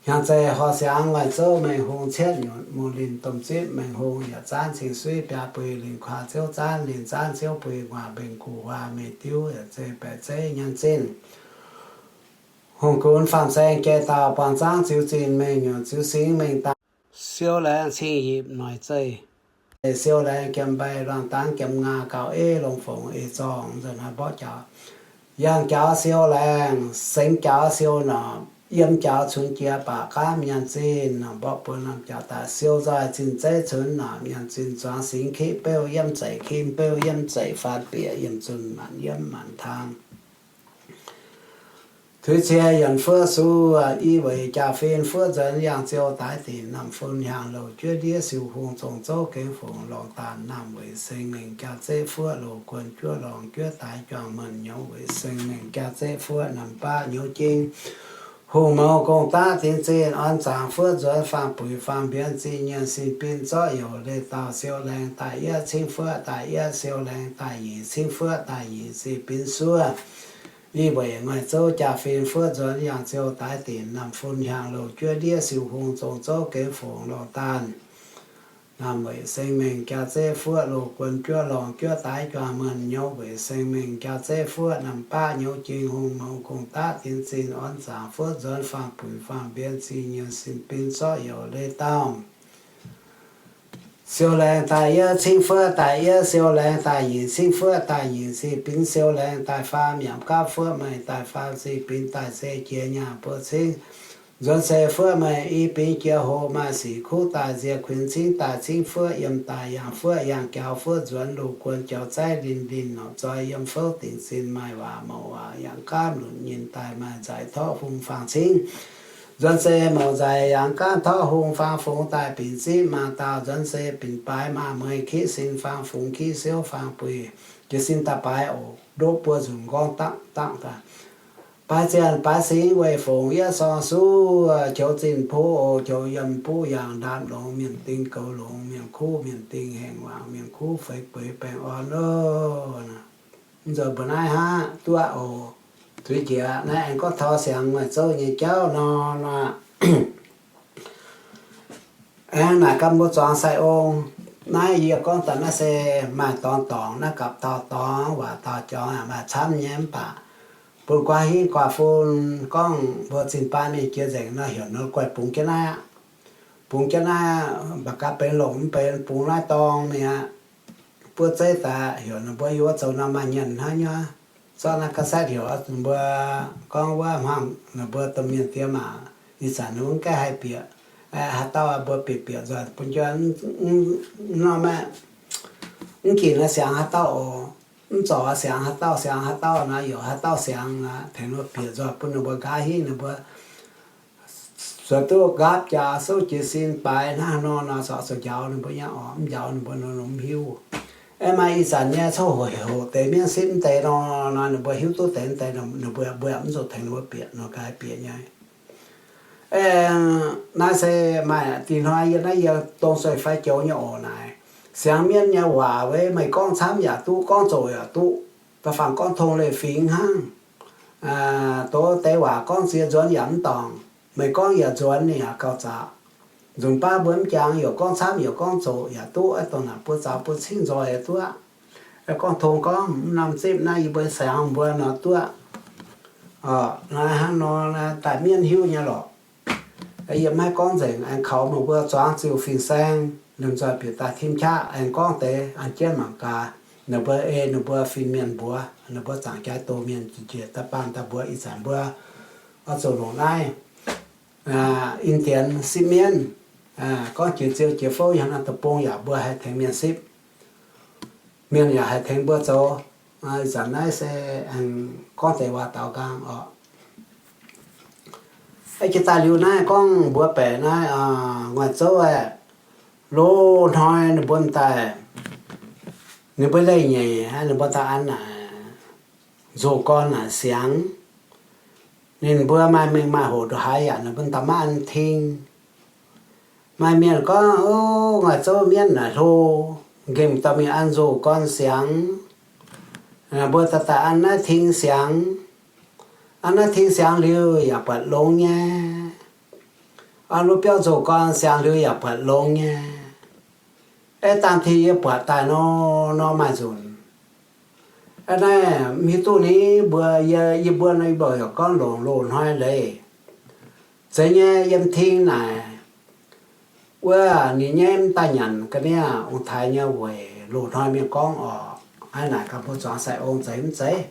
Hnyangx-zeic horh siangx nguaaic zouv mengh hungh cietv nyutc mungh linh domh zipv mengh hungh yietc zaanv cing suiv biaa bui lingh kuaa ziouv zaanv lingh zaanv ziouv bui nguaaic mbaengx guv huaa mei diuv yaac zeiz baeqc zeiv nyaanh zinh. Hungh gunx faam-saeng jai dauh buangh zaangv ziux zinh mengh nyungc ziux singx mengh dang siou laengz cing yipc noic zeiv. Siou laengz jiem mbaih luangh dangv jiem ngaa gauh eiv longx fongc ei zorngh nzuonx naaiv mborqv jaux. Yangh jaux siou laengz, sengx jaux siou norqc, yiem jaux cunx jiex baac gaamv nyaanh zinh, mborqv buo norm jaux daaih siou nzoih zinh zeiv cunx norqc nyaanh zinh zuangx singx kipv beuv yiem zeic, kipv beuv yiem zeic faanx bieqc yiem zunh maanc yiem maanc taang. Tuix cie yienc fuoqv suv, i weic jaa-fin fuoqv nzuonx yangh ziou daix dinc namh fun hiaangx louc juov ndiev siou hung zong zouv gengx fungc lorngh daanh namh weic seng mengh jaa-zeqv fuoqv loz guon juov lorngh juov daix juangc menh nyouz weic seng mengh jaa-zeqv fuoqv namh baav nyouz jing. Hungh mouz gong-daqv dinc zinh orn zaangc fuoqv nzuonx faang-buic faang-mbienx zinh nyienh sin bin zorqv youc leiz dauh siou laengz daaih yietv cingv fuoqv daaih yietv siou laengz daaih nyic cingv fuoqv daaih nyic zinh bin suov. I weic nguaaic zouv jaa-fin fuoqv nzuonx yangh ziou daix dinc namh fun hiaangx louc juov ndiev siou hung zong zouv gengx fungc lorngh daanh. Namh weic seng mengh jaa-zeqv fuoqv loz guon juov lorngh juov daix juangc menh nyouz weic seng mengh jaa-zeqv fuoqv namh baav nyouz jing hungh mouz gong-daqv dinc zinh orn zaangc fuoqv nzuonx faang-buic faang-mbienx zinh nyienh sin bin zorqv youc leiz dauh siou laengz daaih yietv cingv fuoqv daaih yietv siou laengz daaih nyic cingv fuoqv daaih nyic zinh binx siou laengz daaih faam yaac gapv fuoqv meih daaih faam zinh binx daaih se jiex nyaah buo cingv. Nzuonx se fuoqv meih i binx jiex hoc maaih sic kuv daaih nzie kuinx cingv daaih cingv fuoqv yiem daaih yangh fuoqv yangh jaux fuoqv nzuonx loz guon jaux zaiv linh linh norqc zoi yiem fouv dingc zinh maaih waac mouc waac yangh gaamv lunc nyinh daaih maaih nzaic torqv hung faang cingv. Nzuonx se mouc nzaic yangh gaamv torqv hung faang fungx daaih binc zipv maaz daauh nzuonx se binc baaix maaz mueiz kiqv sin faang fungx kiqv siouv faang buic jiex sin daaih baaix oc. Ndoqv buo nzunc nqorngv dangv dangv daaih. Baaix zienh baaix singx weih fongc yietv sorng suv, qoux zinh puv oc, qoux yiem buv yaangh ndaam longx mienh ding goux longx mienh kuv mienh ding hengx wangc mienh kuv feix bueix baengh orn oc. Mv nzunc mbuo naaiv hnangv duqv oc. Zuiz jiex naaiv aengx gorngv taux siangx Nguaaic Zouv nyei jauv nor, nor aengx naaic ganh mbuo zuangx sai ong. Naaiv yie gorngv daaih naaiv se maaih dorngx dorngx, naaiv gapv dauh dorngx, waac dauh jorngx, maaih camv nyei. Mv baac bun guaav hingv guaav fun gorngv mbuo zinh baan mingh jiex nzengc nor, heuc ninh guaih bungx jienv naaiv aqv. Bungx jienv naaiv, mv baac gaax benx longc mv benx, bungx naaiv dorngx mingh aqv. Buov zeiv daaih heuc ninh mbuo, yie wuov zoux nor maaih nyienh hnangv nyuv. Zorqv naaiv cassette heuc ninh mbuo gorngv wuov hmuangv, ninh mbuo domh mienh diex maac, ih zanc ninh mbuo mv gaengh haih bieqc. Haaix dauh mbuo bieqc bieqc nzoih bun jienv, norm mv ginc siangx haaix dauh oc, mv zorc siangx haaix dauh, siangx haaix dauh nor, yaac haaix dauh siangx nor, tengx ninh mbuo bieqc nzoih bun ninh mbuo nqa'haav hingv ninh mbuo zuov duqv nqaapv jaax souv jiez sin baaix hnangv haaix nor nor, corc zuqc njaaux ninh mbuo nyei oc. Mv njaaux ninh mbuo nor, ninh mbuo mv hiuv. Aeqv, maaih ih zanc nyei coqv hoqc hoqc deix mienv sipv mv deix nor, nor ninh mbuo hiuv duqv deix mv deix, ninh mbuo mbuo mv zuqc tengx ninh mbuo bieqc nor, gaax bieqc nyei. Aeqv, naaiv se maaih dih hnoi yie naaiv yie dongh sueih fai joux nyei oc naaic. Siangx mienv nyei waac wuov, meih gorngv camv yaac duqv, gorngv zoqc yaac duqv, da'faanh gorngv tong leiz-fingx hnangv. Doz deix waac gorngv ziex nzuonx yaac mv dorngc. Meih gorngv yietc nzuonx ninh yaac gauh zaqc. Nzunc baav mbuo mv jangx, yaac gorngv camv yaac gorngv zoqc yaac duqv, dongh naaic buo zaux buo cingv nzoih yaac duqv. Gorngv tong gorngv mv norm zipv naaiv yie mbuo siangx mbuo nor duqv. Naaiv hnangv nor daaih mienv hiuv nyei lorqc. Yie maiv gorngv nzengc, aengx kaux meih mbuo zuangx ziuh fin-saeng, lomh nzoih bieqc daaih tim qaqv aengx gorngv deix an jienv mangc gaax. Ninh mbuo ei ninh mbuo fin-mienh mbuox, ninh mbuo zaangc jaaix doz mienh njiec daaih baamh daaih mbuox ih zanc mbuo oix zuqc longc naaiv Indian sipv mienv. Gorngv jiex ziou jiex fouv hnangv naaiv deic-bung yaac mbuo haih tengx mienh sipv, mienh yaac haih tengx mbuo zoux. Ih zanc naaiv se aengx gorngv deix waac daaux nqaang oc. Jiex daaih liuz naaiv gorngv mbuox baeqc naaiv Nguaaic Zouv aeqv, loz-hnoi ninh mbuo daaih, ninh mbuo leih nyeic, ninh mbuo daaih an naaic nzoh gorn naaic siangx. Ninh mbuo maaih mengh maaih hoc ndongc haaix yaac ninh mbuo daaih maiv an ting. Maaih mienh gorngv, o, Nguaaic Zouv mienv naaic hlo, nqemh dorh mingh an nzoh gorn siangx. Mbuo daaih daaih an naaiv ting siangx. An naaiv ting siangx liuz yaac buatc longx nyei. An lu biauv nzoh gorn siangx liuz yaac buatc longx nyei. Aeqv, dangh ti yie buatc daaih nor, nor maaih nzunc. Aeqv, naaiv mv hiuv duqv ni mbuo, yie, yie mbuo nor, yie mbuo yaac gorngv longc loz-hnoi leiz. Zeiz nyei, yiem ting naaic wuov ninh nyei mv daaih nyanc ga'naaiv ong-taaix nyei weic loz-hnoi mienh gorngv oc. Hnangv naaic ganh mbuo zuangx sai-ong zeiz mv zeiz?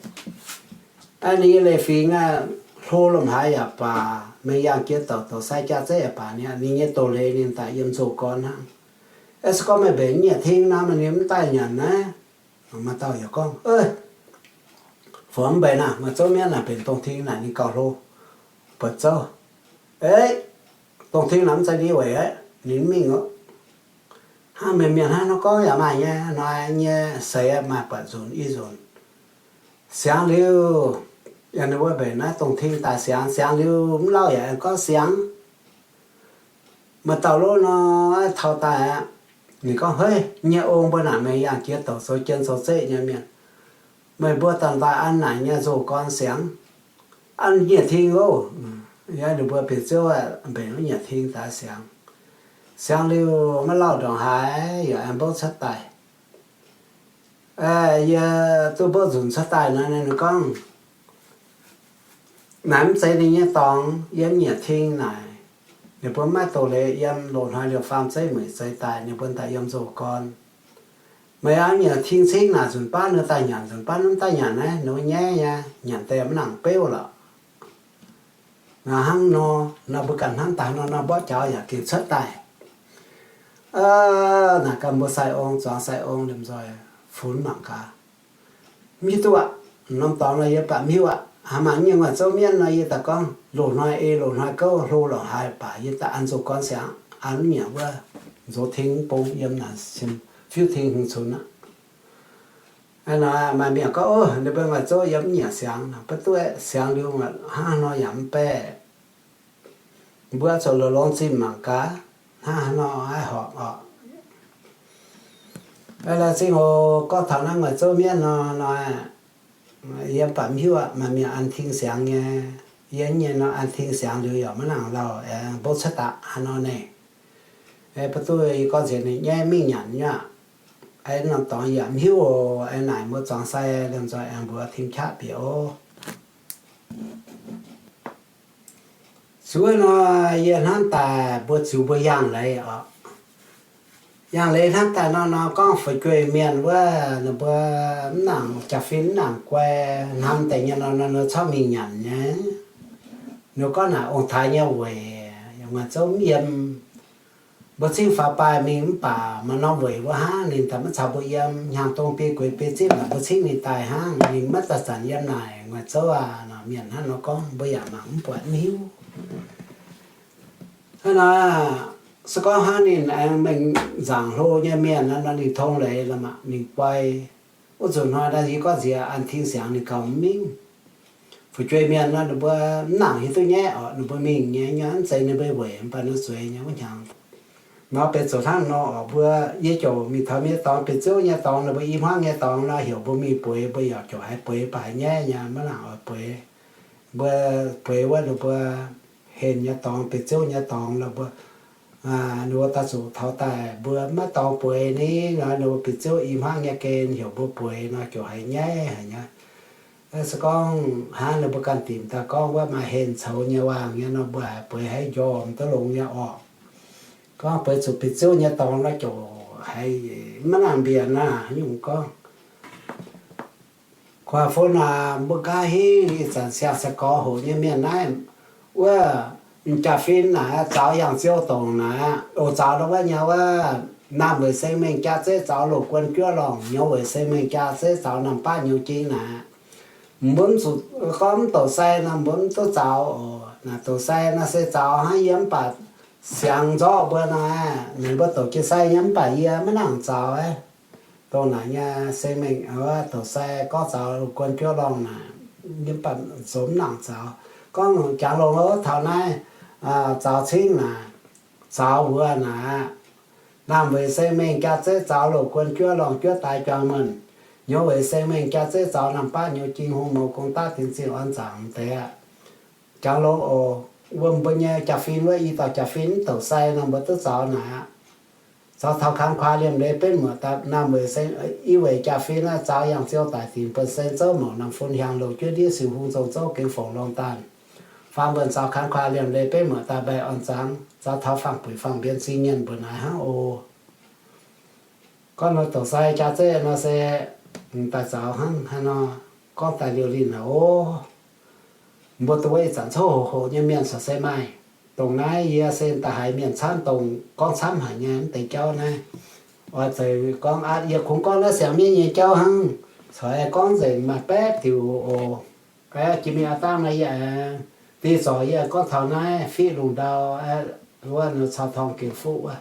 Aa, ninh nyei leiz-fingx aeqv, hlo lomh haaix yaac baac, mengh yaangh jiex douc douc sai jaav zeiv yaac baac, ninh nyei doz-leiz ninh daaih yiem nzoh gorn hnangv. Aeqv, se gorngv meih mbenc nyiec ting nor, ninh mv daaih nyanc naaiv. Maaih dauh yaac gorngv, fungx mv mbenc naaic, Nguaaic Zouv mienv naaic mbenc dongh ting naaic ninh gauh hlo, buatc zouv. Eqv, dongh ting naaic mv zeiz ninh weic aeqv, ninh mv mingh oc. Hnangv mienh mienh hnangv nor gorngv yaac maaih nyei, hnoi nyei seix maaih buatc nzunc i nzunc. Siangx liuz, yaac ninh mbuo mbenc naaiv dongh ting daaih siangx, siangx liuz mv lauh yaac aengx gorngv siangx. Maaih dauh lov nor, taux daaih aqv, ninh gorngv, Hei, nyei ong mbuo naaic mengh yaangh jiex douc zoux jien zoux zeiv nyei mienh, meih mbuo daaih daaih an naaic nyei nzoh gorn siangx. An nyiec ting oc. Yaac ninh mbuo bieqc ziouv mbenc wuov nyiec ting daaih siangx. Siangx liuz maiv lauh ndongc haaix yaac aengx mbouv cuotv daaih. Yie duqv mbouv nzunc cuotv daaih nor, ninh gorngv, naaic mv zeiz ninh nyei dorngx, yiem nyiec ting naaic. Ninh mbuo maiv doz-leiz yiem, loz-hnoi liouh faam zeiv mueic zeix daaih, ninh mbuo daaih yiem nzoh gorn. Meih aqv, nyiec ting cingv naaic nzunc baav ninh daaih nyanc, nzunc baav mv daaih nyanc naaiv, ninh mbuo nyaiv nyei, nyanc deix mv nangc beuv lorqc. Hnangv nor, nor mbuo ganh hnamv daaih nor, nor mborqv jaux yaac gengh cuotv daaih. Naaic ganh mbuo sai-ong, zuangx sai-ong liemh nzoih funx mangc gaax. Mv hiuv duqv aqv. Norm dorngx nor yie baac mv hiuv aqv. Haaix mangc nyei Nguaaic Zouv mienv nor yie daaih gorngv, loz-hnoi ei loz-hnoi gouv hlo lorqc haaix baac yie daaih an nzoh gorn siangx, an mv nyanc wuov nzox ting mv bung yiem naaic, fiuv ting hmz cunx aqv. Maaih mienh gorngv, Ov, ninh mbuo Nguaaic Zouv yiem mv nyanc siangx. Mv duqv, siangx liuz hnangv nor yaac mv baeqc. Mbuo zuqc longx-longx zinh mangc gaax, hnangv haaix nor haih horpc oc. Laengz zingh oc. Gorngv taux naaiv Nguaaic Zouv mienv nor, nor, Yie mv baac mv hiuv aqv, maaih mienh an ting siangx nyei. Yie nyei nor an ting siangx liuz yaac maiv nangc lauh, aengx mbouv cuotv daaih haaix nor naaic. Ba'duih yie gorngv nzengc ninh nyaiv mingh nyanc nyei aqv. Aengx norm dorngx yaac mv hiuv oc. Aengx naaic mbuo zuangx sai liemh nzoih aengx mbuox tim qaqv bieqc oc. Zuov nor, yie hnamv daaih mbuo ziux mbuo yangh leiz oc. Yangh leiz hnamv daaih nor, nor gorngv fu'jueiv mienh wuov, ninh mbuo mv nangc jaa-fin, mv nangc guai, hnamv deix nyei nor, nor, nor corc mingh nyanc nyei. Ninh gorngv naaic ong-taaix nyei weic, yaac nguaaic zouv mv yiem. Mbuo cingv faaux baaih mingh mv baac maaih norm weic wuov hnangv, ninh daaih maiv caux mbuo yiem. Hnyangx-dongh biei gueix biei zipv naaic mbuo cingv mingh daaih hnangv, ninh maiv daaih zanc yiem naaic, nguaaic zouv aac. Nor mienh hnangv nor gorngv, mbuo yaac mangc mv buatc mv hiuv. Hnangv naaic, se gorngv hnangv ninh aengx mengh nzaangc hlo nyei mienh nor, ninh tong leiz la'maah ninh guai. Wuov nzunc hnoi naaiv yie gorngv nziex an ting siangx ninh gauh mv mingh. Fu'jueiv mienh nor, ninh mbuo mv nangc hiuv duqv nyaiv oc, ninh mbuo mingh nyei, mv zeiz ninh mbuo weic, mv baac ninh zueiz nyei wuov hnyangx. Nor benx zuqc hnangv nor oc, mbuo yie ziouc mingh taux mienh dorngx, benx ziouv nyei dorngx, ninh mbuo i hmuangv nyei dorngx nor, heuc mbuo mingh bueix, mbuo yaac ziouc haiz bueix, mv baac haiz nyaiv nyei, maiv nangc oix bueix. Mbuo bueix wuov ninh mbuo henh nyei dorngx, benx ziouv nyei dorngx nor, mbuo ninh mbuo daaih zuqc taux daaih mbuo maiv dorngx bueix ni nor, ninh mbuo benx ziouv i hmuangv nyei gen heuc mbuo bueix nor, ziouc haiz nyaiv haic nyei. Se gorngv hnangv ninh mbuo ganh dimc daaih gorngv wuov maaih henh coux nyei waangc nyei nor, mbuo haiz bueix haiz njormh duqv longx nyei orqc. Gorngv bueix zuqc benx ziouv nyei dorngx nor, ziouc haiz maiv nangc mbienc aqv. Nyungc gorngv Kuaaiv fun aac, mbuo nqa'haav hingv ih zanc siang-sai-gorx hoqc nyei mienh naaiv, wuov jaa-fin naaic, zaux yangh ziou dongc naaic, oc, zaux ndau wuov nyei wuov, naamh weic seng mengh jaa zeiv zaux loz guon juov lorngh, nyouz weic seng mengh jaa zeiv zaux naamh baav nyouz jing naaic. Mbuo mv zuqc gorngv mv douc sai nor, mbuo mv duqv zaux oc. Naaic douc sai nor se zaux hnangv yie mv baac siangx nzorqv mbuo nor, naaic mbuo douc jiez sai nyei mv baac yie maiv nangc zaux aqv. Dongh naaic nyei seng mengh wuov douc sai gorngv zaux loz guon juov lorngh naaic, yie mv baac zoux mv nangc zaux. Gorngv jangx longx wuov taux naaiv zaux cingv naaic, zaux wuov naaic, naamh weic seng mengh jaa zeiv zaux loz guon juov lorngh juov daaix juang mienh, nyouz weic seng mengh jaa zeiv zaux naamh baav nyouz jing hung mouz gong daav dingx zingh orn zaangc deix aqv. Jangx longx oc. Wuom mbuo nyei jaa-fin wuov i dauh jaa-fin mv douc sai nor mbuo duqv zaux naaic aqv. Zaux taux kangx kuaax liemh leiz benv muoc daaih naamh weic seng, i weic jaa-fin naaiv zaux yangh ziou daic dingc buonv-sen zouv mouc namx fun hiaangx louc juov ndiev siu hung zong zouv gengx fongc lorngh daanh. Faam buonv zaux kangx kuaax liemh leiz benv muoc daaih mbaih orn zaangc, zaux taux faang-buic faang-mbienx zingh nyienh mbuoqc naaiv hnangv oc. Gorngv nor douc sai jaa zeiv nor se daaih zaux hnangv haaix nor, gorngv daaih liouh linh haic oc. Mbuo duqv wuov ih zanc coqv hoqc hoqc nyei mienh corc se maaih. Dongh naaiv yie se da'haiz mienh camv, dongh gorngv camv haic nyei mv deix jauv naaiv. Oix zeiz gorngv aqv, yie kungx gorngv naaiv siang-mienh nyei jauv hnangv. Corc aengx gorngv nzengc maaih baeqv diuc oc. Jiex mingh aav dangh naaiv yie aengx, dih zorc yie aengx gorngv taux naaiv fiqv lungh ndau wuov caux torngv gengx fuqv wuov.